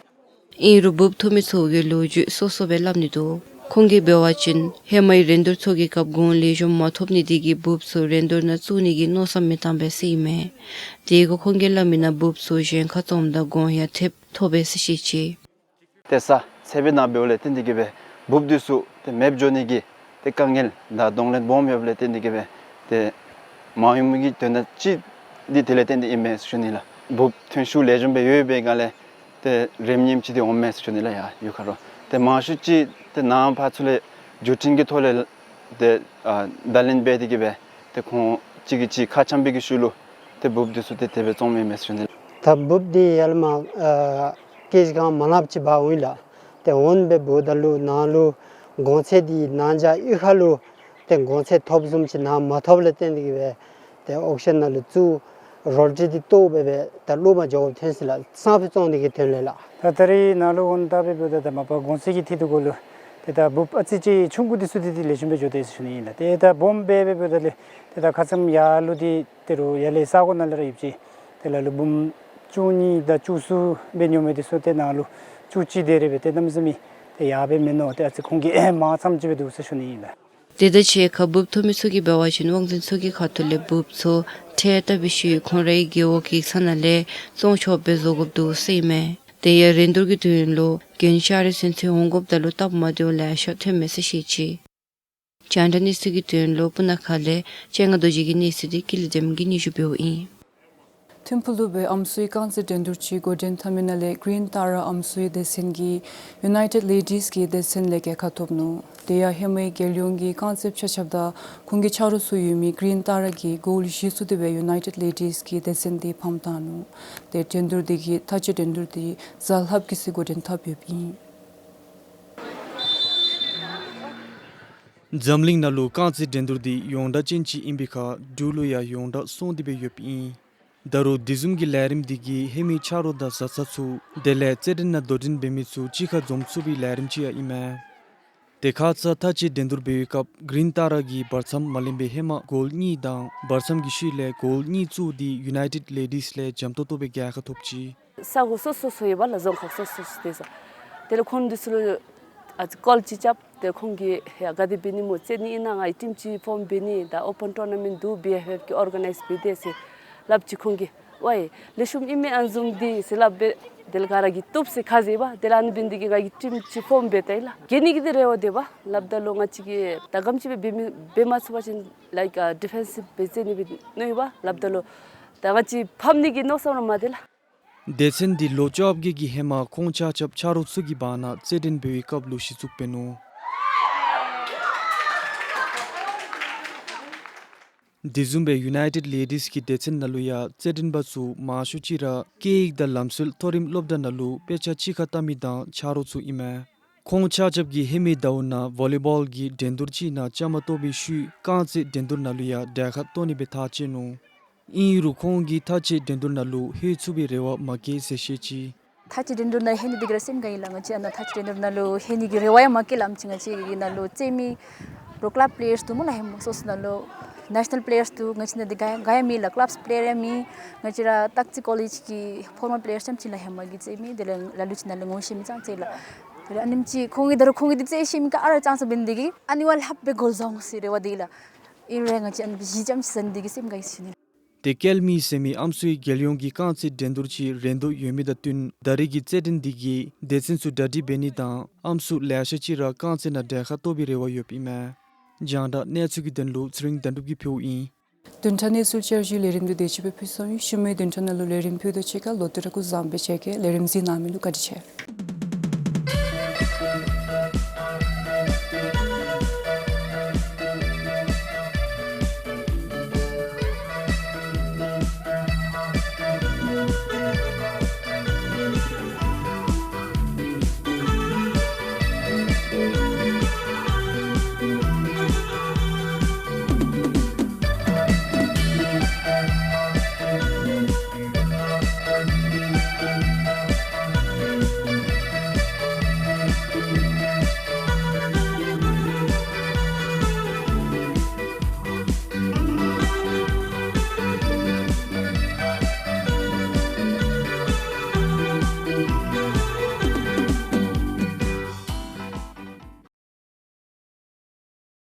ཨིན་རུང་འབུཔ་འཐུ་མི་ཚུ་གིས་ལོ་རྒྱུས་སོ་སོ་སྦེ་སླབ་ནི་འདུག། ཁོང་གིས་འབད་བ་ཅིན་ཧེ་མའི་རིན་བསྡུར་ཚུ་གི་སྐབས་གོང་ལེགས་ཤོམ་མ་ཐོབ་ནི་དེ་གིས་འབུཔ་ཚུ་རིན་བསྡུར་ནང་བཙུགས་ནི་གི་མནོ་བསམ་མི་བཏང་པས་ཟེར་ཨིན་མས། དེ་གུ་ཁོང་གིས་སླབ་མིའི་ནང་འབུཔ་ཚུ་གཞན་ཁར་བཙོངམ་ད་གོང་ཡང་ཐེབས་ཐོབ་པས་ཟེར་བཤད་ཅི། ཏེ་ས་ཚལ་པའི་ནང་འབདཝ་ལས་བརྟེན་ཏེ་གིས་སྦེ་འབུཔ་འདི་ཚུ་ཏེ་མེདཔ་འགྱོ་ནི་གི་ཏེ་དཀའ་ངལ་དང་གདོང་ལེན་སྦོམ་ཡོདཔ་ལས་བརྟེན་ཏེ་གིས་སྦེ་ཏེ་མ་ཡོང་མི་གི་དོན་དག་ཅིག་འདི་དེ་ལས་བརྟེན་ཏེ་ཨིན་མས་ཟེར་ཞུ་ནི་ལགས། འབུཔ་ཐོན་ཤུགས་ལེགས་ཤོམ་སྦེ་ཡོད་པའི་སྒང་ལས་ཏེ་རིམ་ངེམ་ཅིག་འདི་འོང་མས་ཟེར་ཞུ་ནི་ལགས། ཡ་ཡོད་ཁ་རོག། ཏེ་མང་ཤོས་ཅིག་ཏེ་ནངས་པ་ཚུ་ལས་བརྒྱུད་འཕྲིན་གྱི་ཐོག་ལས་ཏེ་ཨ་བརྡ་ལན་འབད་དེ་གིས་སྦེ་ཏེ་ཁོང་གཅིག་གིས་གཅིག་ཁ་འཆམ་པའི་གི་ཤུལ་ལུ་ཏེ་འབུཔ་འདི་ཚུ་ཏེ་དེ་སྦེ་བཙོངམ་ཨིན་མས་ཟེར་ཞུ་ནི་ལགས། ད་འབུཔ་འདི་ཡར་ལས་མར་ཨ་ཀེ་ཇི་གང་མ་ལངམ་ཅིག་འབག་འོང་ཡི་ལགས། ཏེ་འོང་སྦེ་འབདཝ་ད་ལུ་ནཱ་ལུ་གོང་ཚད་འདི་ནཱ་འཇའ་གཡུས་ཁ་ལུ་ཏེ་གོང་ཚད་ཐོབ་བཟུམ་ཅིག་ནཱ་མ་ཐོབ་ལས་བརྟེན་ཏེ་གིས་སྦེ་ཏེ་ཨོག་ཤཱན་ནང་ལུ་བཙུགས་རོལ་ཊི་འདི་བཏོག་སྦེ་སྦེ་ད་ལོག་མར་འགྱོ་དགོཔ་ཐོན་ཅི་ལགས། སང་ཕོད་བཙོང་ནི་གི་དོན་ལས་ལགས། ད་ད་རེས་ནཱ་ལུ་འོང་ད་སྦེ་འབདཝ་ད་ད་མ་པ་གོང་ཚད་ཀྱི་ཐད་དུ་གུ་ལུ་ཏེ་ད་འབུཔ་ཨ་ཙི་ཅིག་ཆུང་ཀུ་འདི་ཚུ་འདི་ཏེ་ལེགས་ཤོམ་སྦེ་འགྱོ་དེས་ཟེར་ཞུ་ནི་ཨིན་ལགས། ཏེ་ད་སྦོམ་སྦེ་སྦེ་འབདཝ་ད་ལས་ཏེ་ད་ཁ་ཙ་ཡར་ལུ་འདི་ཏེ་རུང་ཡར་ལས་ས་གོ་ནང་ལས་ར་ཡོདཔ་ཅིག་ཏེ་ལ་ལུ་འབུམ་བཅུ་གཉིས་དང་བཅུ་གསུམ་སྦེ་ཉོ་མི་འདི་ཚུ་ཏེ་ནཱ་ལུ་བཅུ་གཅིག་དེ་རེ་སྦེ་ཏེ་གནམ་མེད་ས་མེད་ཏེ་ཡར་སྦེ་མེན་ནོ། ཏེ་ཨ་ཙི་ཁོང་གིས་མང་ཙམ་ཅིག་སྦེ་འདུག་ཟེར་ཞུ་ནི་ཨིན་ལགས། དེ་དང་གཅིག་ཁར་འབུཔ་འཐུ་མི་ཚུ་གིས་འབད་བ་ཅིན་དབང་འཛིན་ཚུ་གི་ཁ་ཐུག་ལས་འབུཔ་ཚུ་ཁྲལ་བཏབ་པའི་ཤུལ་ཁོང་རའི་རྒེད་འོག་ཡིག་ཚང་ནང་ལས་བཙོང་ཆོགཔ་སྦེ་བཟོ་དགོཔ་འདུག་ཟེར་ཨིན་མས། དེ་ཡང་རིན་བསྡུར་གྱི་དོན་ལུ་གན་ཤ་རི་ཚུན་ཚོད་འོང་དགོཔ་ད་ལུ་སྟབས་མ་བདེཝ་ལེ་ཤ་ཐོན་མས་ཟེར་བཤད་ཅི། རྒྱང་བསྒྲགས་གནས་ཚུལ་གྱི་དོན་ལུ་སྤུ་ན་ཁ་ལས་སྤྱན་སྔ་རྡོ་རྗེ་གི་གནས་ཚུལ་འདི་ཀུན་ལེགས་བདེམ་གིས་སྙན་ཞུ་འབདཝ་ཨིན། ཐིམ་ཕུག་ལུ་སྦེ་ཨམ་སྲུའི་རྐང་རྩེད་འགྲན་བསྡུར་ཅིག་འགོ་འདྲེན་འཐབ་མི་ནང་ལས་གིརིན་ཏཱ་ར་ཨམ་སྲུའི་སྡེ་ཚན་གྱིས་ཡུ་ནའི་ཊེཌ་ལེ་ཌིས་ཀྱི་སྡེ་ཚན་ལས་རྒྱལ་ཁ་ཐོབ་ནུག། དེ་ཡང་ཧེ་མའི་རྒྱལ་ཡོངས་ཀྱི་རྐང་རྩེདཔ་ཆ་ཁྱབ་དང་ཁོང་གི་ཆ་རོགས་ཚུ་ཡོད་མི་གིརིན་ཏཱ་ར་གིས་གོལ་བཞི་བཙུགས་ཏེ་སྦེ་ཡུ་ནའི་ཊེཌ་ལེ་ཌིས་ཀྱི་སྡེ་ཚན་འདི་ཕམ་བཏང་ནུག། ཏེ་འགྲན་བསྡུར་འདི་གི་མཐའ་དཔྱད་འགྲན་བསྡུར་འདི་གཟའ་ལྷགཔ་གི་ཚེ་འགོ་འདྲེན་འཐབ་ཡོདཔ་ཨིན། འཛམ་གླིང་ནང་ལུ་རྐང་རྩེད་འགྲན་བསྡུར་འདི་ཡོངས་གྲགས་ཅན་ཅིག་ཨིན་པའི་ཁར་འབྲུག་ལུ་ཡང་ཡོངས་གྲགས་སོང་སྟེ་སྦེ་ཡོདཔ་ཨིན། ད་རུང་དེ་བཟུམ་གྱི་ལས་རིམ་འདི་གིས་ཧེ་མའི་ཆ་རོགས་དང་བཟའ་ཚང་ཚུ་དེ་ལས་རྩེད་འགྲན་ནང་དོ་འགྲན་འབད་མི་ཚུ་གཅིག་ཁར་འཛོམས་ཚུགས་པའི་ལས་རིམ་ཅིག་ཡང་ཨིན་མས། ཏེ་ཁ་ཙ་མཐའ་དཔྱད་འགྲན་བསྡུར་འབད་བའི་སྐབས་གིརིན་ཏཱ་ར་གིས་བར་མཚམས་མ་ལེན་པར་ཧེ་མ་གོལ་གཉིས་དང་བར་མཚམས་ཀྱི་ཤུལ་ལས་གོལ་གཉིས་བཙུགས་ཏེ་ཡུ་ནའི་ཊེཌ་ལེ་ཌིས་ལས་འཇམ་ཏོང་ཏོ་སྦེ་རྒྱལ་ཁ་ཐོབ་ཅི། ས་གོ་སོ་སོ་སོ་ཡོད་པ་ལགས། རྫོང་ཁག་སོ་སོ་སོ་སོ་ཏེ་ས། དེ་ལས་ཁོང་འདི་ཚུ་ལུ་ཨ་ཙི་ཀོལ་ཅིག་རྐྱབ། ཏེ་ཁོང་གིས་ཡ་ག་དེ་འབད་ནི་སྨོ་རྩེད་ནི་ཨིན་ན་ང་གིས་ཊིམ་ཅིག་ཕོམ་འབད་ནི་ད་ཨོ་པཱན་ཊུར་ན་མེནཊ་འདུག་བི་ཨའི་ཨེཕ་ཨེཕ་གིས་ཨོར་ག་ནའིཛ་འབད་དེས་ཟེར་སླབ་ཅི། ཁོང་གིས་ཝའི་ལེགས་ཤོམ་ཨིན་མས་ཨ་ནི་བཟུམ་འདི་ཟེར་སླབ་སྦེ་དེ་ལས་ག་ར་གིས་བཏུབ་ཟེར་ཁ་བཟེད་པ། དེ་ལས་ཨ་ནི་འབད་ནི་འདི་གིས་ང་གིས་ཊིམ་ཅིག་ཕོམ་འབད་ད་ཡི་ལགས། རྒྱལ་ནི་གི་འདི་རེ་བ་དེ་སྦེ་སླབ་ད་ལུ་ང་བཅས་ཀྱིས་ད་ག་དེམ་ཅིག་སྦེ་འབད་མི་འབད་མ་ཚུགས་པ་ཅིན་ལའིཀ་ཨ་ཌི་ཕེན་སིབ་སྦེ་རྩེད་ནི་སྦེ་མནོ་ཡི་བ་སླབ་ད་ལུ་ད་ང་བཅས་ཕམ་ནི་གི་མནོ་བསམ་ར་མ་དེ་ལགས། སྡེ་ཚན་འདི་ལོ་བཅོ་བརྒྱད་ཀྱི་ཧེ་མ་ཁོང་ཆ་ཁྱབ་ཆ་རོགས་ཚུ་གི་བར་ན་རྩེད་འགྲན་འབད་བའི་སྐབས་ལུ་གཞི་བཙུགས་འབད་ནུག། དེ་བཟུམ་སྦེ་ཡུ་ནའི་ཊེཌ་ལེ་ཌིསི་གི་སྡེ་ཚན་ནང་ལུ་ཡང་རྩེད་འགྲན་པ་ཚུ་མང་ཤོས་ཅིག་ར་སྐད་ཡིག་དང་ལམ་སྲོལ་མཐོ་རིམ་སློབ་གྲྭ་ནང་ལུ་དཔེ་ཆ་ཅིག་ཁར་ལྟ་མི་དང་ཆ་རོགས་ཚུ་ཨིན་མས། ཁོང་ཆ་ཁྱབ་ཀྱིས་ཧེ་མའི་ཟླཝ་ནང་བོ་ལི་བཱོལ་གྱི་འགྲན་བསྡུར་ཅིག་ནང་བཅའ་མར་གཏོགས་པའི་ཤུལ་རྐང་རྩེད་འགྲན་བསྡུར་ནང་ལུ་ཡང་གྲལ་ཁར་གཏོགས་ནི་སྦེ་ཐག་བཅད་ནུག། ཨིན་རུང་ཁོང་གིས་མཐའ་དཔྱད་འགྲན་བསྡུར་ནང་ལུ་ལྷོད་ཚུགས་པའི་རེ་བ་མ་བསྐྱེད་ཟེར་བཤད་ཅི། མཐའ་དཔྱད་འགྲན་བསྡུར་ནང་ལྷོད་ནི་འདི་གིས་ར་སེམས་དགའ་ཡི་ལགས། ང་བཅས་ཨ་ནཱ་མཐའ་དཔྱད་འགྲན་བསྡུར་ནང་ལུ་ལྷོད་ནི་གི་རེ་བ་ཡང་མ་བསྐྱེད་ལགས། ང་བཅས་ང་བཅས་ཀྱི་ནང་ལུ་རྩེད་མི་རོགས་ཀླབ་པེ་ལེ་ཡརསི་འདུག་སྨོ་ལགས། ཧེ་མ་སོ་སོ་ནང་ལུ་ནེ་ཤ་ནཱལ་པེ་ལེ་ཡརསི་འདུག། ང་བཅས་ནང་འདི་ག་ཡང་ག་ཡང་མེད་ལགས། ཀླབ་པེ་ལེ་ཡར་ཡང་མེད། ང་བཅས་ར་སྟག་རྩེ་ཀོ་ལེཇ་གི་ཕོར་མར་པེ་ལེ་ཡརསི་ཙམ་ཅིག་ལགས། ཧེ་མ་གི་རྩེད་མི་དེ་ལས་ལ་ལུ་ཅིག་ནང་ལས་ངོ་ཤེས་མི་ཙང་ཙ་ལགས། དེ་ལས་ཨ་ནེམ་ཅིག་ཁོང་གིས་ད་རུང་ཁོང་གིས་འདི་རྩེད་ཤེས་མི་ག་ར་ཙང་ཙ་འབད་ནི་འདི་གིས་ཨ་ནི་བ་ལྷགཔ་སྦེ་འགོ་བཟུང་ཟེར་རེ་བ་འདི་ལགས། ཨིན་རུང་ང་བཅས་ཨ་ནི་གཞི་ཙམ་ཅིག་ཟ་ནི་འདི་གིས་སེམས་དགའ་ཡི་ཟེར་ཞུ་ནི། ཏེ་ཀལ་མི་ཟེར་མི་ཨམ་སྲུའི་རྒྱལ་ཡོངས་ཀྱི་རྐང་རྩེད་འགྲན་བསྡུར་ཅིག་རན་དོ་ཡོད་མི་དང་བསྟུན་ད་རེས་ཀྱི་རྩེད་འགྲན་འདི་གིས་སྡེ་ཚན་ཚུ་གྲ་སྒྲིག་འབད་ནི་དང་ཨམ་སྲུ་ལེ་ཤ་ཅིག་ར་རྐང་རྩེད་ནང་གྲལ་ཁར་གཏོགས་པའི་རེ་བ་ཡོདཔ་ཨིན་མས། རྒྱང་བསྒྲགས་གནས་ཚུལ་གྱི་དོན་ལུ་ཚེ་རིང་དོན་གྲུབ་ཀྱིས་ཕུལཝ་ཨིན། བདུན་ཕྲག་གནས་ཚུལ་བསྐྱར་ཞུའི་ལས་རིམ་འདི་དེ་ཅིག་སྦེ་ཕུལ་སོང་ཡི། ཤུལ་མའི་བདུན་ཕྲག་ནང་ལུ་ལས་རིམ་ཕུལ་དོ་ཅིག་ཁར་ལོ་ཏི་ར་སྐུ་གཟུགས་བཟང་པོ་སྦེ་བཅར་གེ། ལས་རིམ་གཟིགས་གནང་མི་ལུ་བཀའ་དྲིན་ཆེ།